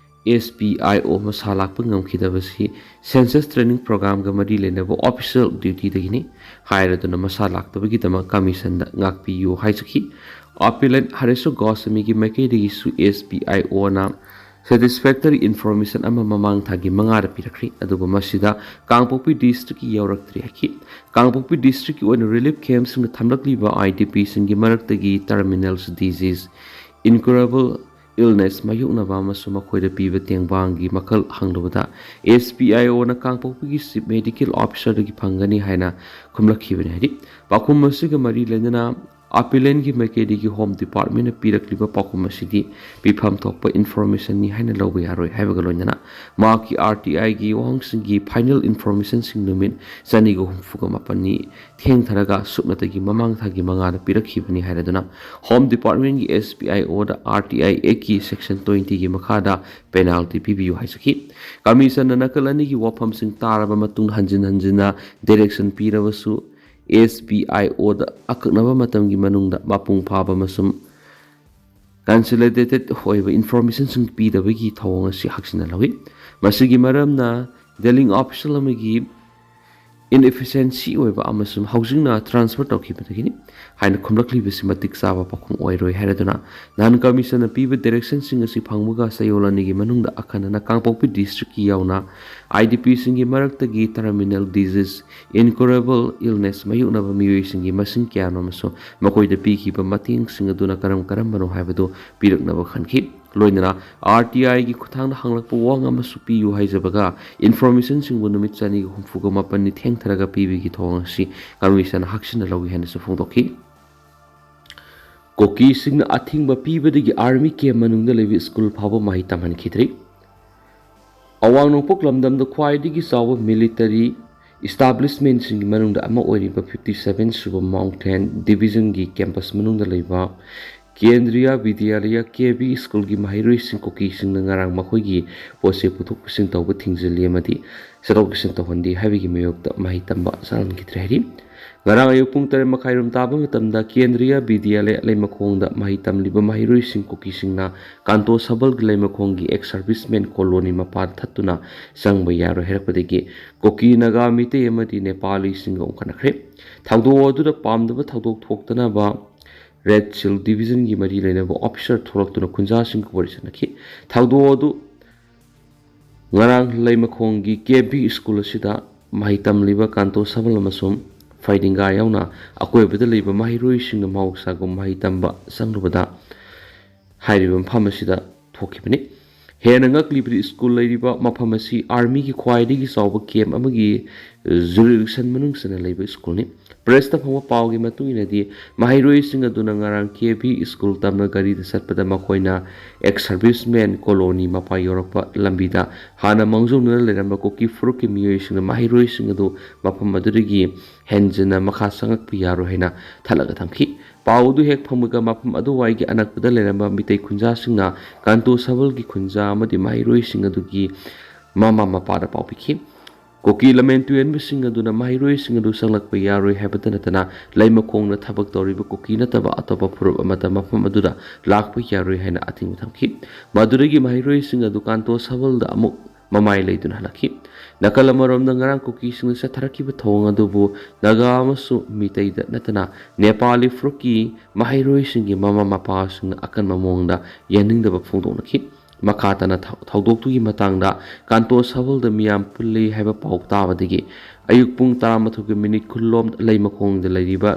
SPIO ꯃꯁꯥ ꯂꯥꯛꯄ ꯉꯝꯈꯤꯗꯕꯁꯤ census training programꯒ ꯃꯔꯤ ꯂꯩꯅꯕ official dutyꯗꯒꯤꯅꯤ ꯍꯥꯏꯔꯗꯨꯅ ꯃꯁꯥ ꯂꯥꯛꯇꯕꯒꯤꯗꯃꯛ Commissionꯗ ꯉꯥꯛꯄꯤꯌꯨ ꯍꯥꯏꯖꯈꯤ꯫ Appellant ꯍꯔꯦꯁ ꯒꯣꯁ꯭ꯋꯥꯃꯤꯒꯤ ꯃꯥꯏꯀꯩꯗꯒꯤꯁꯨ S P I O ꯅ satisfactory information ꯑꯃ ꯃꯃꯥꯡ ꯊꯥꯒꯤ ꯃꯉꯥꯗ ꯄꯤꯔꯛꯈ꯭ꯔꯤ, ꯑꯗꯨꯕꯨ ꯃꯁꯤꯗ ꯀꯥꯡꯄꯣꯛꯄꯤ district ꯀꯤ ꯌꯥꯎꯔꯛꯇ꯭ꯔꯤ ꯍꯥꯏꯈꯤ꯫ ꯀꯥꯡꯄꯣꯛꯄꯤ district ꯀꯤ ꯑꯣꯏꯅ relief camp ꯁꯤꯡꯗ ꯊꯝꯂꯛꯂꯤꯕ I D P ꯁꯤꯡꯒꯤ ꯃꯔꯛꯇꯒꯤ terminal disease, incurable illness ꯃꯥꯌꯣꯛꯅꯕ ꯑꯃꯁꯨꯡ ꯃꯈꯣꯏꯗ ꯄꯤꯕ ꯇꯦꯡꯕꯥꯡꯒꯤ ꯃꯈꯜ ꯍꯪꯂꯨꯕꯗ, S P I O ꯅ ꯀꯥꯡꯄꯣꯛꯄꯤꯒꯤ Chief Medical Officer ꯗꯒꯤ ꯐꯪꯒꯅꯤ ꯍꯥꯏꯅ ꯈꯨꯝꯂꯛꯈꯤꯕꯅꯤ꯫ ꯍꯥꯏꯗꯤ, ꯄꯥꯎꯈꯨꯝ ꯑꯁꯤꯒ ꯃꯔꯤ ꯂꯩꯅꯅ appellant ꯀꯤ ꯃꯥꯏꯀꯩꯗꯒꯤ Home Department ꯅ ꯄꯤꯔꯛꯂꯤꯕ ꯄꯥꯎꯈꯨꯝ ꯑꯁꯤꯗꯤ ꯄꯤꯐꯝ ꯊꯣꯛꯄ information ꯅꯤ ꯍꯥꯏꯅ ꯂꯧꯕ ꯌꯥꯔꯣꯏ ꯍꯥꯏꯕꯒ ꯂꯣꯏꯅꯅ, ꯃꯍꯥꯛꯀꯤ R T I ꯒꯤ ꯋꯥꯍꯪꯁꯤꯡꯒꯤ final information ꯁꯤꯡ ꯅꯨꯃꯤꯠ ꯆꯅꯤꯒ ꯍꯨꯝꯐꯨꯒ ꯃꯥꯄꯟꯅꯤ ꯊꯦꯡꯊꯔꯒ ꯁꯨꯞꯅꯇꯒꯤ ꯃꯃꯥꯡ ꯊꯥꯒꯤ ꯃꯉꯥꯗ ꯄꯤꯔꯛꯈꯤꯕꯅꯤ ꯍꯥꯏꯔꯗꯨꯅ, Home Department ꯀꯤ S P I O the R T I Act ꯀꯤ section twenty ꯒꯤ ꯃꯈꯥꯗ penalty ꯄꯤꯕꯤꯌꯨ ꯍꯥꯏꯖꯈꯤ꯫ Commission ꯅ ꯅꯥꯀꯜ ꯑꯅꯤꯒꯤ ꯋꯥꯐꯝꯁꯤꯡ ꯇꯥꯔꯕ ꯃꯇꯨꯡ ꯍꯟꯖꯤꯟ ꯍꯟꯖꯤꯟꯅ direction ꯄꯤꯔꯕꯁꯨ, S P I O ꯗ ꯑꯀꯛꯅꯕ ꯃꯇꯝꯒꯤ ꯃꯅꯨꯡꯗ ꯃꯄꯨꯡ ꯐꯥꯕ ꯑꯃꯁꯨꯡ consolidated ꯑꯣꯏꯕ information ꯁꯤꯡ ꯄꯤꯗꯕꯒꯤ ꯊꯧꯑꯣꯡ ꯑꯁꯤ ꯍꯛꯆꯤꯟꯅ ꯂꯧꯏ꯫ ꯃꯁꯤꯒꯤ ꯃꯔꯝꯅ dealing official ꯑꯃꯒꯤ inefficiency ꯑꯣꯏꯕ ꯑꯃꯁꯨꯡ ꯍꯧꯖꯤꯛꯅ transfer ꯇꯧꯈꯤꯕꯗꯒꯤꯅꯤ ꯍꯥꯏꯅ ꯈꯨꯝꯂꯛꯂꯤꯕꯁꯤ ꯃꯇꯤꯛ ꯆꯥꯕ ꯄꯥꯎꯈꯨꯝ ꯑꯣꯏꯔꯣꯏ ꯍꯥꯏꯔꯗꯨꯅ, ꯅꯍꯥꯟ commission ꯅ ꯄꯤꯕ direction ꯁꯤꯡ ꯑꯁꯤ ꯐꯪꯕꯒ ꯆꯌꯣꯜ ꯑꯅꯤꯒꯤ ꯃꯅꯨꯡꯗ ꯑꯈꯟꯅꯅ ꯀꯥꯡꯄꯣꯛꯄꯤ district ꯀꯤ ꯌꯥꯎꯅ I D P ꯁꯤꯡꯒꯤ ꯃꯔꯛꯇꯒꯤ terminal disease, incurable illness ꯃꯥꯌꯣꯛꯅꯕ ꯃꯤꯑꯣꯏꯁꯤꯡꯒꯤ ꯃꯁꯤꯡ ꯀꯌꯥꯅꯣ ꯑꯃꯁꯨꯡ ꯃꯈꯣꯏꯗ ꯄꯤꯈꯤꯕ ꯃꯇꯦꯡꯁꯤꯡ ꯑꯗꯨꯅ ꯀꯔꯝ ꯀꯔꯝꯕꯅꯣ ꯍꯥꯏꯕꯗꯨ ꯄꯤꯔꯛꯅꯕ ꯈꯟꯈꯤ꯫ ꯂꯣꯏꯅꯅ R T I ꯒꯤ ꯈꯨꯠꯊꯥꯡꯗ ꯍꯪꯂꯛꯄ ꯋꯥꯍꯪ ꯑꯃꯁꯨ ꯄꯤꯌꯨ ꯍꯥꯏꯖꯕꯒ, information ꯁꯤꯡꯕꯨ ꯅꯨꯃꯤꯠ ꯆꯅꯤꯒ ꯍꯨꯝꯐꯨꯒ ꯃꯥꯄꯟꯅꯤ ꯊꯦꯡꯊꯔꯒ ꯄꯤꯕꯒꯤ ꯊꯧꯑꯣꯡ ꯑꯁꯤ commission ꯅ ꯍꯛꯆꯤꯟꯅ ꯂꯧꯏ ꯍꯥꯏꯅꯁꯨ ꯐꯣꯡꯗꯣꯛꯈꯤ꯫ ꯀꯨꯀꯤꯁꯤꯡꯅ ꯑꯊꯤꯡꯕ ꯄꯤꯕꯗꯒꯤ army camp ꯃꯅꯨꯡꯗ ꯂꯩꯕ school ꯐꯥꯎꯕ ꯃꯍꯩ ꯇꯝꯍꯟꯈꯤꯗ꯭ꯔꯤ꯫ ꯑꯋꯥꯡ ꯅꯣꯡꯄꯣꯛ ꯂꯝꯗꯝꯗ ꯈ꯭ꯋꯥꯏꯗꯒꯤ ꯆꯥꯎꯕ military establishment ꯁꯤꯡꯒꯤ ꯃꯅꯨꯡꯗ ꯑꯃ ꯑꯣꯏꯔꯤꯕ fifty seven ꯁꯨꯕ mountain division ꯒꯤ campus ꯃꯅꯨꯡꯗ ꯂꯩꯕ ꯀꯦꯟꯗ꯭ꯔꯤꯌꯥ ꯕꯤꯗ꯭ꯌꯥꯂꯌ, K V school ꯒꯤ ꯃꯍꯩꯔꯣꯏꯁꯤꯡ ꯀꯨꯀꯤꯁꯤꯡꯅ ꯉꯔꯥꯡ ꯃꯈꯣꯏꯒꯤ ꯄꯣꯠ ꯆꯩ ꯄꯨꯊꯣꯛ ꯄꯨꯁꯤꯟ ꯇꯧꯕ ꯊꯤꯡꯖꯤꯜꯂꯤ ꯑꯃꯗꯤ ꯆꯠꯊꯣꯛ ꯆꯠꯁꯤꯟ ꯇꯧꯍꯟꯗꯦ ꯍꯥꯏꯕꯒꯤ ꯃꯥꯌꯣꯛꯇ ꯃꯍꯩ ꯇꯝꯕ ꯆꯠꯍꯟꯈꯤꯗ꯭ꯔꯦ ꯍꯥꯏꯔꯤ꯫ ꯉꯔꯥꯡ ꯑꯌꯨꯛ ꯄꯨꯡ ꯇꯔꯦꯠ ꯃꯈꯥꯏꯔꯣꯝ ꯇꯥꯕ ꯃꯇꯝꯗ ꯀꯦꯟꯗ꯭ꯔꯤꯌꯥ ꯕꯤꯗ꯭ꯌꯥꯂꯌ ꯂꯩꯃꯈꯣꯡꯗ ꯃꯍꯩ ꯇꯝꯂꯤꯕ ꯃꯍꯩꯔꯣꯏꯁꯤꯡ ꯀꯨꯀꯤꯁꯤꯡꯅ ꯀꯥꯟꯇꯣ ꯁꯕꯜꯒꯤ ꯂꯩꯃꯈꯣꯡꯒꯤ ex serviceman colony ꯃꯄꯥꯟ ꯊꯠꯇꯨꯅ ꯆꯪꯕ ꯌꯥꯔꯣꯏ ꯍꯥꯏꯔꯛꯄꯗꯒꯤ ꯀꯨꯀꯤ, ꯅꯥꯒꯥ, ꯃꯤꯇꯩ ꯑꯃꯗꯤ ꯅꯦꯄꯥꯂꯤꯁꯤꯡꯒ ꯎꯪꯈꯠꯅꯈ꯭ꯔꯦ꯫ ꯊꯧꯗꯣꯛ ꯑꯗꯨꯗ ꯄꯥꯝꯗꯕ ꯊꯧꯗꯣꯛ ꯊꯣꯛꯇꯅꯕ Red Shield Division ꯒꯤ ꯃꯔꯤ ꯂꯩꯅꯕ officer ꯊꯣꯛꯂꯛꯇꯨꯅ ꯈꯨꯟꯖꯥꯁꯤꯡꯒ ꯋꯥꯔꯤ ꯁꯥꯟꯅꯈꯤ꯫ ꯊꯧꯗꯣꯛ ꯑꯗꯨ ꯉꯔꯥꯡ ꯂꯩꯃꯈꯣꯡꯒꯤ ꯀꯦ ꯚꯤ ꯁ꯭ꯀꯨꯜ ꯑꯁꯤꯗ ꯃꯍꯩ ꯇꯝꯂꯤꯕ ꯀꯥꯟꯇꯣ ꯁꯕꯜ ꯑꯃꯁꯨꯡ ꯐꯩꯗꯤꯡꯒꯥ ꯌꯥꯎꯅ ꯑꯀꯣꯏꯕꯗ ꯂꯩꯕ ꯃꯍꯩꯔꯣꯏꯁꯤꯡꯅ ꯃꯍꯧꯁꯥꯒꯨꯝ ꯃꯍꯩ ꯇꯝꯕ ꯆꯪꯂꯨꯕꯗ ꯍꯥꯏꯔꯤꯕ ꯃꯐꯝ ꯑꯁꯤꯗ ꯊꯣꯛꯈꯤꯕꯅꯤ꯫ ꯍꯦꯟꯅ ꯉꯛꯂꯤꯕꯗꯤ ꯁ꯭ꯀꯨꯜ ꯂꯩꯔꯤꯕ ꯃꯐꯝ ꯑꯁꯤ ꯑꯥꯔꯃꯤꯒꯤ ꯈ꯭ꯋꯥꯏꯗꯒꯤ ꯆꯥꯎꯕ ꯀꯦꯝꯞ ꯑꯃꯒꯤ ꯖꯨꯔꯤꯗꯤꯛꯁꯟ ꯃꯅꯨꯡ ꯆꯟꯅ ꯂꯩꯕ ꯁ꯭ꯀꯨꯜꯅꯤ꯫ ꯄ꯭ꯔꯦꯁꯇ ꯐꯪꯕ ꯄꯥꯎꯒꯤ ꯃꯇꯨꯡ ꯏꯟꯅꯗꯤ, ꯃꯍꯩꯔꯣꯏꯁꯤꯡ ꯑꯗꯨꯅ ꯉꯔꯥꯡ ꯀꯦ ꯚꯤ ꯁ꯭ꯀꯨꯜ ꯇꯝꯅ ꯒꯥꯔꯤꯗ ꯆꯠꯄꯗ ꯃꯈꯣꯏꯅ ꯑꯦꯛꯁ ꯁꯔꯚꯤꯁꯃꯦꯟ ꯀꯣꯂꯣꯅꯤ ꯃꯄꯥ ꯌꯧꯔꯛꯄ ꯂꯝꯕꯤꯗ ꯍꯥꯟꯅ ꯃꯥꯡꯖꯧꯅꯅ ꯂꯩꯔꯝꯕ ꯀꯨꯀꯤ ꯐꯨꯔꯨꯞꯀꯤ ꯃꯤꯑꯣꯏꯁꯤꯡꯅ ꯃꯍꯩꯔꯣꯏꯁꯤꯡ ꯑꯗꯨ ꯃꯐꯝ ꯑꯗꯨꯗꯒꯤ ꯍꯦꯟꯖꯤꯟꯅ ꯃꯈꯥ ꯆꯪꯉꯛꯄ ꯌꯥꯔꯣꯏ ꯍꯥꯏꯅ ꯊꯠꯂꯒ ꯊꯝꯈꯤ꯫ ꯄꯥꯎ ꯑꯗꯨ ꯍꯦꯛ ꯐꯪꯕꯒ ꯃꯐꯝ ꯑꯗꯨꯋꯥꯏꯒꯤ ꯑꯅꯛꯄꯗ ꯂꯩꯔꯝꯕ ꯃꯤꯇꯩ ꯈꯨꯟꯖꯥꯁꯤꯡꯅ ꯀꯥꯟꯇꯣ ꯁꯕꯜꯒꯤ ꯈꯨꯟꯖꯥ ꯑꯃꯗꯤ ꯃꯍꯩꯔꯣꯏꯁꯤꯡ ꯑꯗꯨꯒꯤ ꯃꯃꯥ ꯃꯄꯥꯗ ꯄꯥꯎ ꯄꯤꯈꯤ꯫ ꯀꯨꯀꯤ ꯂꯃꯟ ꯇꯨꯌꯦꯟꯕꯁꯤꯡ ꯑꯗꯨꯅ ꯃꯍꯩꯔꯣꯏꯁꯤꯡ ꯑꯗꯨ ꯆꯪꯂꯛꯄ ꯌꯥꯔꯣꯏ ꯍꯥꯏꯕꯇ ꯅꯠꯇꯅ, ꯂꯩꯃꯈꯣꯡꯗ ꯊꯕꯛ ꯇꯧꯔꯤꯕ ꯀꯨꯀꯤ ꯅꯠꯇꯕ ꯑꯇꯣꯞꯄ ꯐꯨꯔꯨꯞ ꯑꯃꯠꯇ ꯃꯐꯝ ꯑꯗꯨꯗ ꯂꯥꯛꯄ ꯌꯥꯔꯣꯏ ꯍꯥꯏꯅ ꯑꯊꯤꯡꯕ ꯊꯝꯈꯤ꯫ ꯃꯗꯨꯗꯒꯤ ꯃꯍꯩꯔꯣꯏꯁꯤꯡ ꯑꯗꯨ ꯀꯥꯟꯇꯣ ꯁꯕꯜꯗ ꯑꯃꯨꯛ ꯃꯃꯥꯏ ꯂꯩꯗꯨꯅ ꯍꯜꯂꯛꯈꯤ꯫ ꯅꯥꯀꯜ ꯑꯃꯔꯣꯝꯗ, ꯉꯔꯥꯡ ꯀꯨꯀꯤꯁꯤꯡꯅ ꯆꯠꯊꯔꯛꯈꯤꯕ ꯊꯧꯑꯣꯡ ꯑꯗꯨꯕꯨ ꯅꯥꯒꯥ ꯑꯃꯁꯨꯡ ꯃꯤꯇꯩꯗ ꯅꯠꯇꯅ ꯅꯦꯄꯥꯂꯤ ꯐꯨꯔꯨꯞꯀꯤ ꯃꯍꯩꯔꯣꯏꯁꯤꯡꯒꯤ ꯃꯃꯥ ꯃꯄꯥꯁꯤꯡꯅ ꯑꯀꯟꯕ ꯃꯑꯣꯡꯗ ꯌꯥꯅꯤꯡꯗꯕ ꯐꯣꯡꯗꯣꯛꯅꯈꯤ꯫ ꯃꯈꯥ ꯇꯥꯅ ꯊꯧ-, ꯊꯧꯗꯣꯛꯇꯨꯒꯤ ꯃꯇꯥꯡꯗ ꯀꯥꯟꯇꯣ ꯁꯕꯜꯗ ꯃꯤꯌꯥꯝ ꯄꯨꯜꯂꯤ ꯍꯥꯏꯕ ꯄꯥꯎ ꯇꯥꯕꯗꯒꯤ ꯑꯌꯨꯛ ꯄꯨꯡ ꯇꯔꯥꯃꯥꯊꯣꯏꯒꯤ ꯃꯤꯅꯤꯠ ꯀꯨꯟꯂꯣꯝꯗ ꯂꯩꯃꯈꯣꯡꯗ ꯂꯩꯔꯤꯕ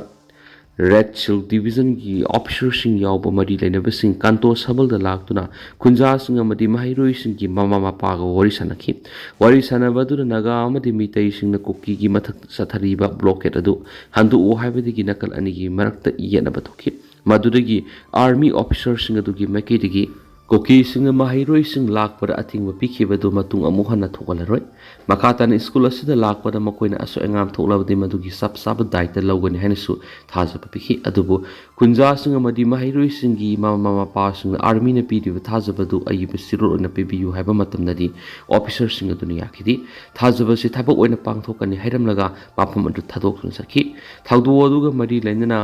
ꯔꯦꯗ ꯁꯤꯜ ꯗꯤꯕꯤꯖꯟꯒꯤ ꯑꯣꯐꯤꯁꯔꯁꯤꯡ ꯌꯥꯎꯕ ꯃꯔꯤ ꯂꯩꯅꯕꯁꯤꯡ ꯀꯥꯟꯇꯣ ꯁꯕꯜꯗ ꯂꯥꯛꯇꯨꯅ ꯈꯨꯟꯖꯥꯁꯤꯡ ꯑꯃꯗꯤ ꯃꯍꯩꯔꯣꯏꯁꯤꯡꯒꯤ ꯃꯃꯥ ꯃꯄꯥꯒ ꯋꯥꯔꯤ ꯁꯥꯟꯅꯈꯤ꯫ ꯋꯥꯔꯤ ꯁꯥꯟꯅꯕ ꯑꯗꯨꯗ ꯅꯥꯒꯥ ꯑꯃꯗꯤ ꯃꯤꯇꯩꯁꯤꯡꯅ ꯀꯨꯀꯤꯒꯤ ꯃꯊꯛ ꯆꯠꯊꯔꯤꯕ ꯕ꯭ꯂꯣꯀꯦꯠ ꯑꯗꯨ ꯍꯟꯗꯣꯛꯎ ꯍꯥꯏꯕꯗꯒꯤ ꯅꯥꯀꯜ ꯑꯅꯤꯒꯤ ꯃꯔꯛꯇ ꯌꯦꯠꯅꯕ ꯊꯣꯛꯈꯤ꯫ ꯃꯗꯨꯗꯒꯤ ꯑꯥꯔꯃꯤ ꯑꯣꯐꯤꯁꯔꯁꯤꯡ ꯑꯗꯨꯒꯤ ꯃꯥꯏꯀꯩꯗꯒꯤ ꯀꯨꯀꯤꯁꯤꯡꯅ ꯃꯍꯩꯔꯣꯏꯁꯤꯡ ꯂꯥꯛꯄꯗ ꯑꯊꯤꯡꯕ ꯄꯤꯈꯤꯕꯗꯨ ꯃꯇꯨꯡ ꯑꯃꯨꯛ ꯍꯟꯅ ꯊꯣꯛꯍꯜꯂꯔꯣꯏ꯫ ꯃꯈꯥ ꯇꯥꯅ ꯁ꯭ꯀꯨꯜ ꯑꯁꯤꯗ ꯂꯥꯛꯄꯗ ꯃꯈꯣꯏꯅ ꯑꯁꯣꯏ ꯑꯉꯥꯝ ꯊꯣꯛꯂꯕꯗꯤ ꯃꯗꯨꯒꯤ ꯆꯞ ꯆꯥꯕ ꯗꯥꯏꯇ ꯂꯧꯒꯅꯤ ꯍꯥꯏꯅꯁꯨ ꯊꯥꯖꯕ ꯄꯤꯈꯤ꯫ ꯑꯗꯨꯕꯨ ꯈꯨꯟꯖꯥꯁꯤꯡ ꯑꯃꯗꯤ ꯃꯍꯩꯔꯣꯏꯁꯤꯡꯒꯤ ꯃꯃꯥ ꯃꯄꯥꯁꯤꯡꯅ ꯑꯥꯔꯃꯤꯅ ꯄꯤꯔꯤꯕ ꯊꯥꯖꯕꯗꯨ ꯑꯏꯕ ꯆꯦꯔꯣꯜ ꯑꯣꯏꯅ ꯄꯤꯕꯤꯌꯨ ꯍꯥꯏꯕ ꯃꯇꯝꯗꯗꯤ ꯑꯣꯐꯤꯁꯔꯁꯤꯡ ꯑꯗꯨꯅ ꯌꯥꯈꯤꯗꯦ꯫ ꯊꯥꯖꯕꯁꯤ ꯊꯕꯛ ꯑꯣꯏꯅ ꯄꯥꯡꯊꯣꯛꯀꯅꯤ ꯍꯥꯏꯔꯝꯂꯒ ꯃꯐꯝ ꯑꯗꯨ ꯊꯥꯗꯣꯛꯇꯨꯅ ꯆꯠꯈꯤ꯫ ꯊꯧꯗꯣꯛ ꯑꯗꯨꯒ ꯃꯔꯤ ꯂꯩꯅꯅ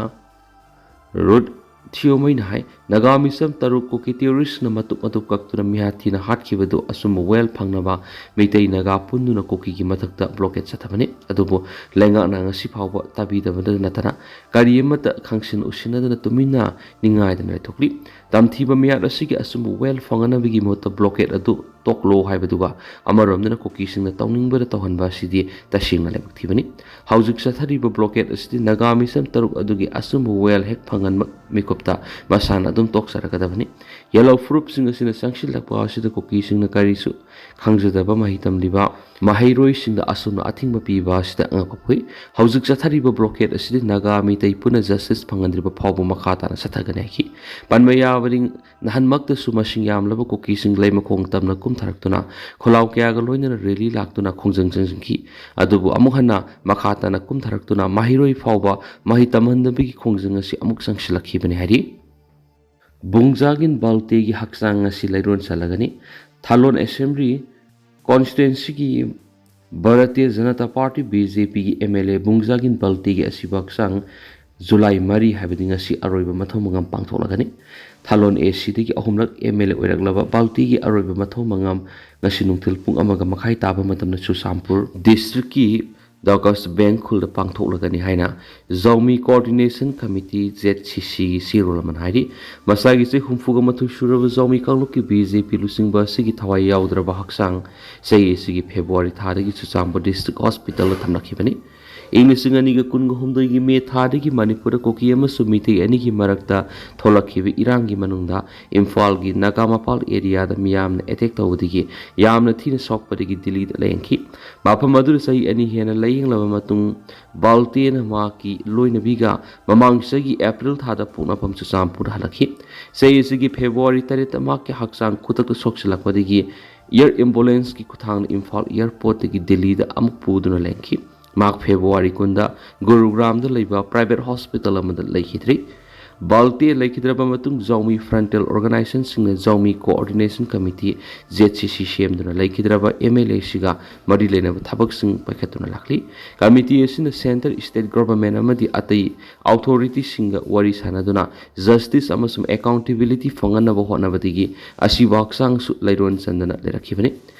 ꯔꯨꯠ ꯊꯤꯌꯣꯃꯩꯅ ꯍꯥꯏ, ꯅꯥꯒꯥ ꯃꯤꯆꯝ ꯇꯔꯨꯛ ꯀꯨꯀꯤ ꯇꯦꯔꯣꯔꯤꯁꯅ ꯃꯇꯨꯞ ꯃꯇꯨꯞ ꯀꯛꯇꯨꯅ ꯃꯤꯍꯥꯠ ꯊꯤꯅ ꯍꯥꯠꯈꯤꯕꯗꯨ ꯑꯆꯨꯝꯕ ꯋꯦꯜ ꯐꯪꯅꯕ ꯃꯤꯇꯩ ꯅꯥꯒꯥ ꯄꯨꯟꯗꯨꯅ ꯀꯨꯀꯤꯒꯤ ꯃꯊꯛꯇ ꯕ꯭ꯂꯣꯀꯦꯠ ꯆꯠꯊꯕꯅꯤ꯫ ꯑꯗꯨꯕꯨ ꯂꯩꯉꯥꯛꯅ ꯉꯁꯤ ꯐꯥꯎꯕ ꯇꯥꯕꯤꯗꯕꯗ ꯅꯠꯇꯅ ꯀꯔꯤ ꯑꯃꯠꯇ ꯈꯪꯁꯤꯟ ꯎꯁꯤꯟꯅꯗꯅ ꯇꯨꯃꯤꯟꯅ ꯅꯤꯡꯉꯥꯏꯗꯅ ꯂꯩꯊꯣꯛꯂꯤ꯫ ꯇꯝꯊꯤꯕ ꯃꯤꯍꯥꯠ ꯑꯁꯤꯒꯤ ꯑꯆꯨꯝꯕ ꯋꯦꯜ ꯐꯪꯅꯅꯕꯒꯤ ꯃꯍꯨꯠꯇ ꯕ꯭ꯂꯣꯀꯦꯠ ꯑꯗꯨ ꯇꯣꯛꯂꯣ ꯍꯥꯏꯕꯗꯨꯒ ꯑꯃꯔꯣꯝꯗꯅ ꯀꯨꯀꯤꯁꯤꯡꯅ ꯇꯧꯅꯤꯡꯕꯗ ꯇꯧꯍꯟꯕ ꯑꯁꯤꯗꯤ ꯇꯁꯦꯡꯅ ꯂꯥꯏꯕꯛ ꯊꯤꯕꯅꯤ꯫ ꯍꯧꯖꯤꯛ ꯆꯠꯊꯔꯤꯕ ꯕ꯭ꯂꯣꯀꯦꯠ ꯑꯁꯤꯗꯤ ꯅꯥꯒꯥ ꯃꯤꯆꯝ ꯇꯔꯨꯛ ꯑꯗꯨꯒꯤ ꯑꯆꯨꯝꯕ ꯋꯦꯜ ꯍꯦꯛ ꯐꯪꯍꯟꯕ ꯃꯤꯀꯨꯞꯇ ꯃꯁꯥꯅ ꯑꯗꯨꯝ ꯇꯣꯛꯆꯔꯛꯀꯗꯕꯅꯤ꯫ ꯌꯦꯜꯂꯧ ꯐꯨꯔꯨꯞꯁꯤꯡ ꯑꯁꯤꯅ ꯆꯪꯁꯤꯜꯂꯛꯄ ꯑꯁꯤꯗ ꯀꯨꯀꯤꯁꯤꯡꯅ ꯀꯔꯤꯁꯨ ꯈꯪꯖꯗꯕ ꯃꯍꯩ ꯇꯝꯂꯤꯕ ꯃꯍꯩꯔꯣꯏꯁꯤꯡꯗ ꯑꯁꯨꯝꯅ ꯑꯊꯤꯡꯕ ꯄꯤꯕ ꯑꯁꯤꯗ ꯑꯉꯛꯄ ꯐꯥꯎꯏ꯫ ꯍꯧꯖꯤꯛ ꯆꯠꯊꯔꯤꯕ ꯕ꯭ꯂꯣꯀꯦꯠ ꯑꯁꯤꯗꯤ ꯅꯥꯒꯥ ꯃꯤꯇꯩ ꯄꯨꯟꯅ ꯖꯁꯇꯤꯁ ꯐꯪꯍꯟꯗ꯭ꯔꯤꯕ ꯐꯥꯎꯕ ꯃꯈꯥ ꯇꯥꯅ ꯆꯠꯊꯒꯅꯤ ꯍꯥꯏꯈꯤ꯫ ꯄꯟꯕ ꯌꯥꯕꯗꯤ, ꯅꯍꯥꯟꯃꯛꯇꯁꯨ ꯃꯁꯤꯡ ꯌꯥꯝꯂꯕ ꯀꯨꯀꯤꯁꯤꯡ ꯂꯩꯃꯈꯣꯡ ꯇꯝꯅ ꯀꯨꯝꯊꯔꯛꯇꯨꯅ ꯈꯣꯜꯂꯥꯎ ꯀꯌꯥꯒ ꯂꯣꯏꯅꯅ ꯔꯦꯂꯤ ꯂꯥꯛꯇꯨꯅ ꯈꯣꯡꯖꯪ ꯆꯪꯁꯤꯟꯈꯤ꯫ ꯑꯗꯨꯕꯨ ꯑꯃꯨꯛ ꯍꯟꯅ ꯃꯈꯥ ꯇꯥꯅ ꯀꯨꯝꯊꯔꯛꯇꯨꯅ ꯃꯍꯩꯔꯣꯏ ꯐꯥꯎꯕ ꯃꯍꯩ ꯇꯝꯍꯟꯗꯕꯒꯤ ꯈꯣꯡꯖꯪ ꯑꯁꯤ ꯑꯃꯨꯛ ꯆꯪꯁꯤꯜꯂꯛꯈꯤꯕꯅꯤ ꯍꯥꯏꯔꯤ꯫ ꯕꯨꯡꯖꯥꯒꯤꯟ ꯕꯥꯜꯇꯦꯒꯤ ꯍꯛꯆꯥꯡ ꯉꯁꯤ ꯂꯩꯔꯣꯟ ꯆꯜꯂꯒꯅꯤ꯫ ꯊꯥꯂꯣꯟ assembly ꯀꯣꯟꯁꯇꯤꯇ꯭ꯋꯦꯟꯁꯤꯒꯤ Bharatiya Janata party, B J ꯄꯤꯒꯤ ꯑꯦꯝ ꯑꯦꯜ ꯑꯦ ꯕꯨꯡꯖꯥꯒꯤꯟ ꯕꯥꯜꯇꯦꯒꯤ ꯑꯁꯤꯕ ꯍꯛꯆꯥꯡ ꯖꯨꯂꯥꯏ ꯃꯔꯤ, ꯍꯥꯏꯕꯗꯤ ꯉꯁꯤ ꯑꯔꯣꯏꯕ ꯃꯊꯧ ꯃꯉꯝ ꯄꯥꯡꯊꯣꯛꯂꯒꯅꯤ꯫ ꯊꯥꯂꯣꯟ ꯑꯦ ꯁꯤꯗꯒꯤ ꯑꯍꯨꯝꯂꯛ ꯑꯦꯝ ꯑꯦꯜ ꯑꯦ ꯑꯣꯏꯔꯛꯂꯕ ꯕꯥꯜꯇꯦꯒꯤ ꯑꯔꯣꯏꯕ ꯃꯊꯧ ꯃꯉꯝ ꯉꯁꯤ ꯅꯨꯡꯊꯤꯜ ꯄꯨꯡ ꯑꯃꯒ ꯃꯈꯥꯏ ꯇꯥꯕ ꯃꯇꯝꯗ ꯆꯨꯔꯆꯥꯟꯄꯨꯔ ꯗꯤꯁꯇ꯭ꯔꯤꯛꯀꯤ ꯗꯥꯒꯁ ꯕꯦꯡ ꯈꯨꯜꯗ ꯄꯥꯡꯊꯣꯛꯂꯒꯅꯤ ꯍꯥꯏꯅ ꯖꯥꯎꯃꯤ ꯀꯣꯑꯣꯔꯗꯤꯅꯦꯁꯟ ꯀꯃꯤꯇꯤ, ꯖꯦꯠ ꯁꯤ ꯁꯤꯒꯤ ꯆꯦꯔꯣꯜ ꯑꯃꯅ ꯍꯥꯏꯔꯤ꯫ ꯃꯁꯥꯒꯤ ꯆꯍꯤ ꯍꯨꯝꯐꯨꯒ ꯃꯥꯊꯣꯏ ꯁꯨꯔꯕ ꯖꯥꯎꯃꯤ ꯀꯥꯡꯂꯨꯞꯀꯤ ꯕꯤ ꯖꯦ ꯄꯤ ꯂꯨꯆꯤꯡꯕ ꯑꯁꯤꯒꯤ ꯊꯋꯥꯏ ꯌꯥꯎꯗ꯭ꯔꯕ ꯍꯛꯆꯥꯡ ꯆꯍꯤ ꯑꯁꯤꯒꯤ ꯐꯦꯕ꯭ꯔꯨꯋꯥꯔꯤ ꯊꯥꯗꯒꯤ ꯆꯨꯔꯆꯥꯟꯄꯨꯔ ꯗꯤꯁꯇ꯭ꯔꯤꯛ ꯍꯣꯁꯄꯤꯇꯥꯜꯗ ꯊꯝꯂꯛꯈꯤꯕꯅꯤ꯫ ꯏꯪ ꯂꯤꯁꯤꯡ ꯑꯅꯤꯒ ꯀꯨꯟꯒ ꯍꯨꯝꯗꯣꯏꯒꯤ ꯃꯦ ꯊꯥꯗꯒꯤ ꯃꯅꯤꯄꯨꯔꯗ ꯀꯨꯀꯤ ꯑꯃꯁꯨꯡ ꯃꯤꯇꯩ ꯑꯅꯤꯒꯤ ꯃꯔꯛꯇ ꯊꯣꯛꯂꯛꯈꯤꯕ ꯏꯔꯥꯡꯒꯤ ꯃꯅꯨꯡꯗ ꯏꯝꯐꯥꯜꯒꯤ ꯅꯥꯒꯥ ꯃꯄꯥꯜ ꯑꯦꯔꯤꯌꯥꯗ ꯃꯤꯌꯥꯝꯅ ꯑꯦꯇꯦꯛ ꯇꯧꯕꯗꯒꯤ ꯌꯥꯝꯅ ꯊꯤꯅ ꯁꯣꯛꯄꯗꯒꯤ ꯗꯤꯜꯂꯤꯗ ꯂꯥꯌꯦꯡꯈꯤ꯫ ꯃꯐꯝ ꯑꯗꯨꯗ ꯆꯍꯤ ꯑꯅꯤ ꯍꯦꯟꯅ ꯂꯥꯌꯦꯡꯂꯕ ꯃꯇꯨꯡ, ꯕꯥꯜꯇꯦꯅ ꯃꯍꯥꯛꯀꯤ ꯂꯣꯏꯅꯕꯤꯒ ꯃꯃꯥꯡ ꯆꯍꯤꯒꯤ ꯑꯦꯄ꯭ꯔꯤꯜ ꯊꯥꯗ ꯄꯣꯛꯅꯐꯝ ꯆꯨꯔꯆꯥꯟꯄꯨꯔꯗ ꯍꯜꯂꯛꯈꯤ꯫ ꯆꯍꯤ ꯑꯁꯤꯒꯤ ꯐꯦꯕ꯭ꯔꯨꯋꯥꯔꯤ ꯇꯔꯦꯠꯇ ꯃꯍꯥꯛꯀꯤ ꯍꯛꯆꯥꯡ ꯈꯨꯗꯛꯇ ꯁꯣꯛꯆꯤꯜꯂꯛꯄꯗꯒꯤ ꯑꯦꯌꯔ ꯑꯦꯝꯕꯨꯂꯦꯟꯁꯀꯤ ꯈꯨꯠꯊꯥꯡꯗ ꯏꯝꯐꯥꯜ ꯑꯦꯌꯔꯄꯣꯔꯠꯇꯒꯤ ꯗꯤꯜꯂꯤꯗ ꯑꯃꯨꯛ ꯄꯨꯗꯨꯅ ꯂꯦꯡꯈꯤ꯫ ꯃꯍꯥꯛ ꯐꯦꯕ꯭ꯔꯨꯋꯥꯔꯤ ꯀꯨꯟꯗ ꯒꯨꯔꯨꯒ꯭ꯔꯥꯝꯗ ꯂꯩꯕ ꯄ꯭ꯔꯥꯏꯚꯦꯠ ꯍꯣꯁꯄꯤꯇꯥꯜ ꯑꯃꯗ ꯂꯩꯈꯤꯗ꯭ꯔꯤ꯫ ꯕꯥꯜꯇꯦ ꯂꯩꯈꯤꯗ꯭ꯔꯕ ꯃꯇꯨꯡ ꯖꯥꯎꯃꯤ ꯐ꯭ꯔꯟꯇꯦꯜ ꯑꯣꯔꯒꯅꯥꯏꯖꯦꯁꯟꯁꯤꯡꯅ ꯖꯥꯎꯃꯤ ꯀꯣꯑꯣꯔꯗꯤꯅꯦꯁꯟ ꯀꯃꯤꯇꯤ, ꯖꯦꯠ ꯁꯤ ꯁꯤ, ꯁꯦꯝꯗꯨꯅ ꯂꯩꯈꯤꯗ꯭ꯔꯕ ꯑꯦꯝ ꯑꯦꯜ ꯑꯦꯁꯤꯒ ꯃꯔꯤ ꯂꯩꯅꯕ ꯊꯕꯛꯁꯤꯡ ꯄꯥꯏꯈꯠꯇꯨꯅ ꯂꯥꯛꯂꯤ꯫ ꯀꯃꯤꯇꯤ ꯑꯁꯤꯅ ꯁꯦꯟꯇꯔ, ꯁ꯭ꯇꯦꯠ ꯒꯣꯚꯔꯟꯃꯦꯟꯠ ꯑꯃꯗꯤ ꯑꯇꯩ ꯑꯣꯊꯣꯔꯤꯇꯤꯁꯤꯡꯒ ꯋꯥꯔꯤ ꯁꯥꯅꯗꯨꯅ ꯖꯁꯇꯤꯁ ꯑꯃꯁꯨꯡ ꯑꯦꯀꯥꯎꯟꯇꯦꯕꯤꯂꯤꯇꯤ ꯐꯪꯍꯟꯅꯕ ꯍꯣꯠꯅꯕꯗꯒꯤ ꯑꯁꯤꯕ ꯍꯛꯆꯥꯡꯁꯨ ꯂꯩꯔꯣꯟ ꯆꯟꯗꯅ ꯂꯩꯔꯛꯈꯤꯕꯅꯤ꯫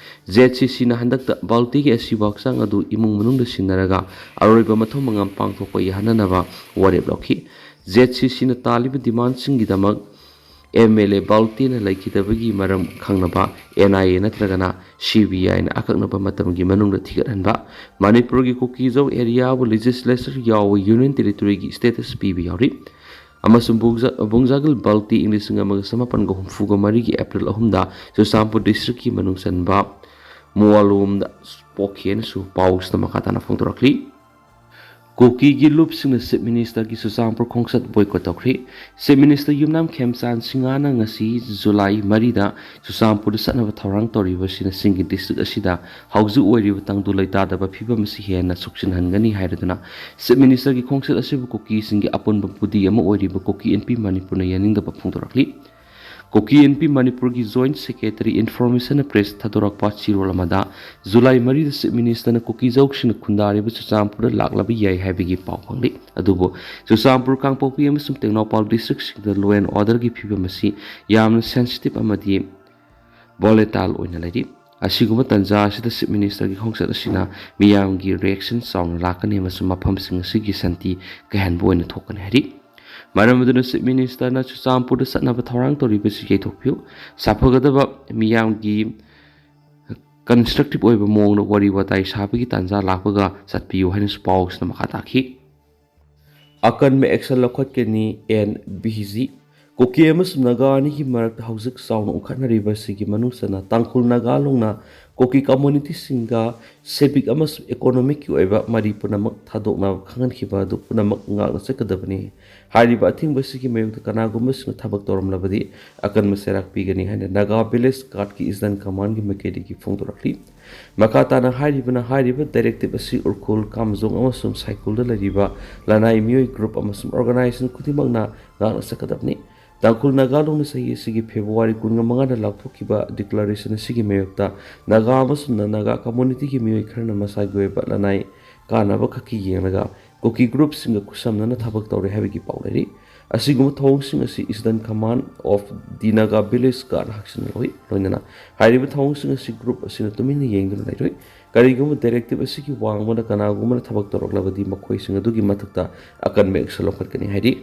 ꯖꯦꯠ ꯁꯤ ꯁꯤꯅ ꯍꯟꯗꯛꯇ ꯕꯥꯜꯇꯤꯒꯤ ꯑꯁꯤꯕ ꯍꯛꯆꯥꯡ ꯑꯗꯨ ꯏꯃꯨꯡ ꯃꯅꯨꯡꯗ ꯁꯤꯟꯅꯔꯒ ꯑꯔꯣꯏꯕ ꯃꯊꯧ ꯃꯉꯝ ꯄꯥꯡꯊꯣꯛꯄ ꯌꯥꯍꯟꯅꯅꯕ ꯋꯥꯔꯦꯞ ꯂꯧꯈꯤ꯫ ꯖꯦꯠ ꯁꯤ ꯁꯤꯅ ꯇꯥꯜꯂꯤꯕ ꯗꯤꯃꯥꯟꯁꯤꯡꯒꯤꯗꯃꯛ ꯑꯦꯝ ꯑꯦꯜ ꯑꯦ ꯕꯥꯜꯇꯤꯅ ꯂꯩꯈꯤꯗꯕꯒꯤ ꯃꯔꯝ ꯈꯪꯅꯕ ꯑꯦꯟ ꯑꯥꯏ ꯑꯦ ꯅꯠꯇ꯭ꯔꯒꯅ ꯁꯤ ꯕꯤ ꯑꯥꯏꯅ ꯑꯀꯛꯅꯕ ꯃꯇꯝꯒꯤ ꯃꯅꯨꯡꯗ ꯊꯤꯒꯠꯍꯟꯕ, ꯃꯅꯤꯄꯨꯔꯒꯤ ꯀꯨꯀꯤꯖꯧ ꯑꯦꯔꯤꯌꯥꯕꯨ ꯂꯦꯖꯤꯁꯂꯦꯆꯔ ꯌꯥꯎꯕ ꯌꯨꯅꯤꯌꯟ ꯇꯦꯔꯤꯇꯣꯔꯤꯒꯤ ꯁ꯭ꯇꯦꯇꯁ ꯄꯤꯕ ꯌꯥꯎꯔꯤ꯫ ꯑꯃꯁꯨꯡ ꯕꯨꯡꯖ-, ꯕꯨꯡꯖꯥꯒꯤꯜ ꯕꯥꯜꯇꯤ ꯏꯪ ꯂꯤꯁꯤꯡ ꯑꯃꯒ ꯆꯃꯥꯄꯟꯒ ꯍꯨꯝꯐꯨꯒ ꯃꯔꯤꯒꯤ ꯑꯦꯄ꯭ꯔꯤꯜ ꯑꯍꯨꯝꯗ ꯆꯨꯔꯆꯥꯟꯄꯨꯔ ꯗꯤꯁꯇ꯭ꯔꯤꯛꯀꯤ ꯃꯅꯨꯡ ꯆꯟꯕ ꯃꯣꯋꯥꯂꯣꯝꯗ ꯄꯣꯛꯈꯤ ꯍꯥꯏꯅꯁꯨ ꯄꯥꯎꯁꯤꯗ ꯃꯈꯥ ꯇꯥꯅ ꯐꯣꯡꯗꯣꯔꯛꯂꯤ꯫ ꯀꯨꯀꯤꯒꯤ ꯂꯨꯞꯁꯤꯡꯅ ꯆꯤꯐ ꯃꯤꯅꯤꯁꯇꯔꯒꯤ ꯆꯨꯔꯆꯥꯟꯄꯨꯔ ꯈꯣꯡꯆꯠ ꯕꯣꯏꯀꯣꯠ ꯇꯧꯈ꯭ꯔꯤ꯫ ꯆꯤꯐ ꯃꯤꯅꯤꯁꯇꯔ ꯌꯨꯝꯅꯥꯝ ꯈꯦꯝꯆꯥꯟ ꯁꯤꯡꯍꯅ ꯉꯁꯤ ꯖꯨꯂꯥꯏ ꯃꯔꯤꯗ ꯆꯨꯔꯆꯥꯟꯄꯨꯔꯗ ꯆꯠꯅꯕ ꯊꯧꯔꯥꯡ ꯇꯧꯔꯤꯕ ꯑꯁꯤꯅ ꯆꯤꯡꯒꯤ ꯗꯤꯁꯇ꯭ꯔꯤꯛ ꯑꯁꯤꯗ ꯍꯧꯖꯤꯛ ꯑꯣꯏꯔꯤꯕ ꯇꯪꯗꯨ ꯂꯩꯇꯥꯗꯕ ꯐꯤꯕꯝ ꯑꯁꯤ ꯍꯦꯟꯅ ꯁꯣꯛꯆꯤꯟꯍꯟꯒꯅꯤ ꯍꯥꯏꯔꯗꯨꯅ ꯆꯤꯐ ꯃꯤꯅꯤꯁꯇꯔꯒꯤ ꯈꯣꯡꯆꯠ ꯑꯁꯤꯕꯨ ꯀꯨꯀꯤꯁꯤꯡꯒꯤ ꯑꯄꯨꯟꯕ ꯄꯨꯗꯤ ꯑꯃ ꯑꯣꯏꯔꯤꯕ ꯀꯨꯀꯤ ꯑꯦꯟ ꯄꯤ ꯃꯅꯤꯄꯨꯔꯅ ꯌꯥꯅꯤꯡꯗꯕ ꯐꯣꯡꯗꯣꯔꯛꯂꯤ꯫ ꯀꯨꯀꯤ ꯑꯦꯟ ꯄꯤ ꯃꯅꯤꯄꯨꯔꯒꯤ ꯖꯣꯏꯟꯠ ꯁꯦꯀ꯭ꯔꯦꯇꯔꯤ ꯏꯟꯐꯣꯔꯃꯦꯁꯟꯅ ꯄ꯭ꯔꯦꯁ ꯊꯥꯗꯣꯔꯛꯄ ꯆꯦꯔꯣꯜ ꯑꯃꯗ ꯖꯨꯂꯥꯏ ꯃꯔꯤꯗ ꯆꯤꯐ ꯃꯤꯅꯤꯁꯇꯔꯅ ꯀꯨꯀꯤꯖꯧꯁꯤꯡꯅ ꯈꯨꯟꯗꯥꯔꯤꯕ ꯆꯨꯔꯆꯥꯟꯄꯨꯔꯗ ꯂꯥꯛꯂꯕ ꯌꯥꯏ ꯍꯥꯏꯕꯒꯤ ꯄꯥꯎ ꯐꯪꯂꯤ꯫ ꯑꯗꯨꯕꯨ ꯆꯨꯔꯆꯥꯟꯄꯨꯔ, ꯀꯥꯡꯄꯣꯛꯄꯤ ꯑꯃꯁꯨꯡ ꯇꯦꯡꯅꯧꯄꯜ ꯗꯤꯁꯇ꯭ꯔꯤꯛꯁꯤꯡꯗ ꯂꯣ ꯑꯦꯟ ꯑꯣꯔꯗꯔꯒꯤ ꯐꯤꯕꯝ ꯑꯁꯤ ꯌꯥꯝꯅ ꯁꯦꯟꯁꯤꯇꯤꯚ ꯑꯃꯗꯤ ꯚꯣꯂꯦꯇꯥꯏꯜ ꯑꯣꯏꯅ ꯂꯩꯔꯤ꯫ ꯑꯁꯤꯒꯨꯝꯕ ꯇꯥꯟꯖꯥ ꯑꯁꯤꯗ ꯆꯤꯐ ꯃꯤꯅꯤꯁꯇꯔꯒꯤ ꯈꯣꯡꯆꯠ ꯑꯁꯤꯅ ꯃꯤꯌꯥꯝꯒꯤ ꯔꯤꯑꯦꯛꯁꯟ ꯆꯥꯎꯅ ꯂꯥꯛꯀꯅꯤ ꯑꯃꯁꯨꯡ ꯃꯐꯝꯁꯤꯡ ꯑꯁꯤꯒꯤ ꯁꯥꯟꯇꯤ ꯀꯥꯏꯍꯟꯕ ꯑꯣꯏꯅ ꯊꯣꯛꯀꯅꯤ ꯍꯥꯏꯔꯤ꯫ ꯃꯔꯝ ꯑꯗꯨꯅ ꯆꯤꯐ ꯃꯤꯅꯤꯁꯇꯔꯅ ꯆꯨꯔꯆꯥꯟꯄꯨꯔꯗ ꯆꯠꯅꯕ ꯊꯧꯔꯥꯡ ꯇꯧꯔꯤꯕꯁꯤ ꯌꯩꯊꯣꯛꯄꯤꯌꯨ꯫ ꯁꯥꯐꯒꯗꯕ ꯃꯤꯌꯥꯝꯒꯤ ꯀꯟꯁꯇ꯭ꯔꯛꯇꯤꯚ ꯑꯣꯏꯕ ꯃꯑꯣꯡꯗ ꯋꯥꯔꯤ ꯋꯥꯇꯥꯏ ꯁꯥꯕꯒꯤ ꯇꯥꯟꯖꯥ ꯂꯥꯛꯄꯒ ꯆꯠꯄꯤꯌꯨ ꯍꯥꯏꯅꯁꯨ ꯄꯥꯎꯁꯤꯅ ꯃꯈꯥ ꯇꯥꯈꯤ꯫ ꯑꯀꯟꯕ ꯑꯦꯛꯁꯟ ꯂꯧꯈꯠꯀꯅꯤ, ꯑꯦꯟ ꯚꯤ ꯖꯤ꯫ ꯀꯨꯀꯤ ꯑꯃꯁꯨꯡ ꯅꯥꯒꯥ ꯑꯅꯤꯒꯤ ꯃꯔꯛꯇ ꯍꯧꯖꯤꯛ ꯆꯥꯎꯅ ꯎꯪꯈꯠꯅꯔꯤꯕ ꯑꯁꯤꯒꯤ ꯃꯅꯨꯡ ꯆꯟꯅ ꯇꯥꯡꯈꯨꯜ ꯅꯥꯒꯥ ꯂꯣꯡꯅ ꯀꯨꯀꯤ ꯀꯝꯃꯨꯅꯤꯇꯤꯁꯤꯡꯒ ꯁꯤꯚꯤꯛ ꯑꯃꯁꯨꯡ ꯏꯀꯣꯅꯣꯃꯤꯛꯀꯤ ꯑꯣꯏꯕ ꯃꯔꯤ ꯄꯨꯝꯅꯃꯛ ꯊꯥꯗꯣꯛꯅꯕ ꯈꯪꯍꯟꯈꯤꯕ ꯑꯗꯨ ꯄꯨꯝꯅꯃꯛ ꯉꯥꯛꯅ ꯆꯠꯀꯗꯕꯅꯤ꯫ ꯍꯥꯏꯔꯤꯕ ꯑꯊꯤꯡꯕ ꯑꯁꯤꯒꯤ ꯃꯥꯌꯣꯛꯇ ꯀꯅꯥꯒꯨꯝꯕꯁꯤꯡꯅ ꯊꯕꯛ ꯇꯧꯔꯝꯂꯕꯗꯤ ꯑꯀꯟꯕ ꯆꯩꯔꯥꯛ ꯄꯤꯒꯅꯤ ꯍꯥꯏꯅ ꯅꯥꯒꯥ ꯚꯤꯂꯦꯖ ꯒꯥꯔꯗꯀꯤ ꯏꯁꯇꯔꯟ ꯀꯃꯥꯟꯒꯤ ꯃꯥꯏꯀꯩꯗꯒꯤ ꯐꯣꯡꯗꯣꯔꯛꯂꯤ꯫ ꯃꯈꯥ ꯇꯥꯅ ꯍꯥꯏꯔꯤꯕꯅ, ꯍꯥꯏꯔꯤꯕ directive ꯑꯁꯤ ꯎꯔꯈꯨꯜ, ꯀꯥꯝꯖꯣꯡ ꯑꯃꯁꯨꯡ ꯁꯥꯏꯈꯨꯜꯗ ꯂꯩꯔꯤꯕ ꯂꯅꯥꯏ ꯃꯤꯑꯣꯏ group ꯑꯃꯁꯨꯡ organization ꯈꯨꯗꯤꯡꯃꯛꯅ ꯉꯥꯛꯅ ꯆꯠꯀꯗꯕꯅꯤ꯫ ꯇꯥꯡꯈꯨꯜ ꯅꯥꯒꯥ ꯂꯣꯡꯅ ꯆꯍꯤ ꯑꯁꯤꯒꯤ February ꯀꯨꯟꯃꯉꯥꯗ ꯂꯥꯎꯊꯣꯛꯈꯤꯕ declaration ꯑꯁꯤꯒꯤ ꯃꯥꯌꯣꯛꯇ ꯅꯥꯒꯥ ꯑꯃꯁꯨꯡ ꯅꯥꯒꯥ communityꯒꯤ ꯃꯤꯑꯣꯏ ꯈꯔꯅ ꯃꯁꯥꯒꯤ ꯑꯣꯏꯕ ꯂꯅꯥꯏ ꯀꯥꯟꯅꯕ ꯈꯛꯀꯤ ꯌꯦꯡꯂꯒ ꯀꯨꯀꯤ groupꯁꯤꯡꯒ ꯈꯨꯠꯁꯝꯅꯅ ꯊꯕꯛ ꯇꯧꯔꯦ ꯍꯥꯏꯕꯒꯤ ꯄꯥꯎ ꯂꯩꯔꯤ꯫ ꯑꯁꯤꯒꯨꯝꯕ ꯊꯧꯑꯣꯡꯁꯤꯡ ꯑꯁꯤ Eastern Command of the Naga Village ꯒꯥꯔꯗ ꯍꯛꯁꯤꯟꯅ ꯂꯧꯏ꯫ ꯂꯣꯏꯅꯅ ꯍꯥꯏꯔꯤꯕ ꯊꯧꯑꯣꯡꯁꯤꯡ ꯑꯁꯤ group ꯑꯁꯤꯅ ꯇꯨꯃꯤꯟꯅ ꯌꯦꯡꯗꯨꯅ ꯂꯩꯔꯣꯏ꯫ ꯀꯔꯤꯒꯨꯝꯕ directive ꯑꯁꯤꯒꯤ ꯋꯥꯡꯃꯗ ꯀꯅꯥꯒꯨꯝꯕꯅ ꯊꯕꯛ ꯇꯧꯔꯛꯂꯕꯗꯤ ꯃꯈꯣꯏꯁꯤꯡ ꯑꯗꯨꯒꯤ ꯃꯊꯛꯇ ꯑꯀꯟꯕ action ꯂꯧꯈꯠꯀꯅꯤ ꯍꯥꯏꯔꯤ꯫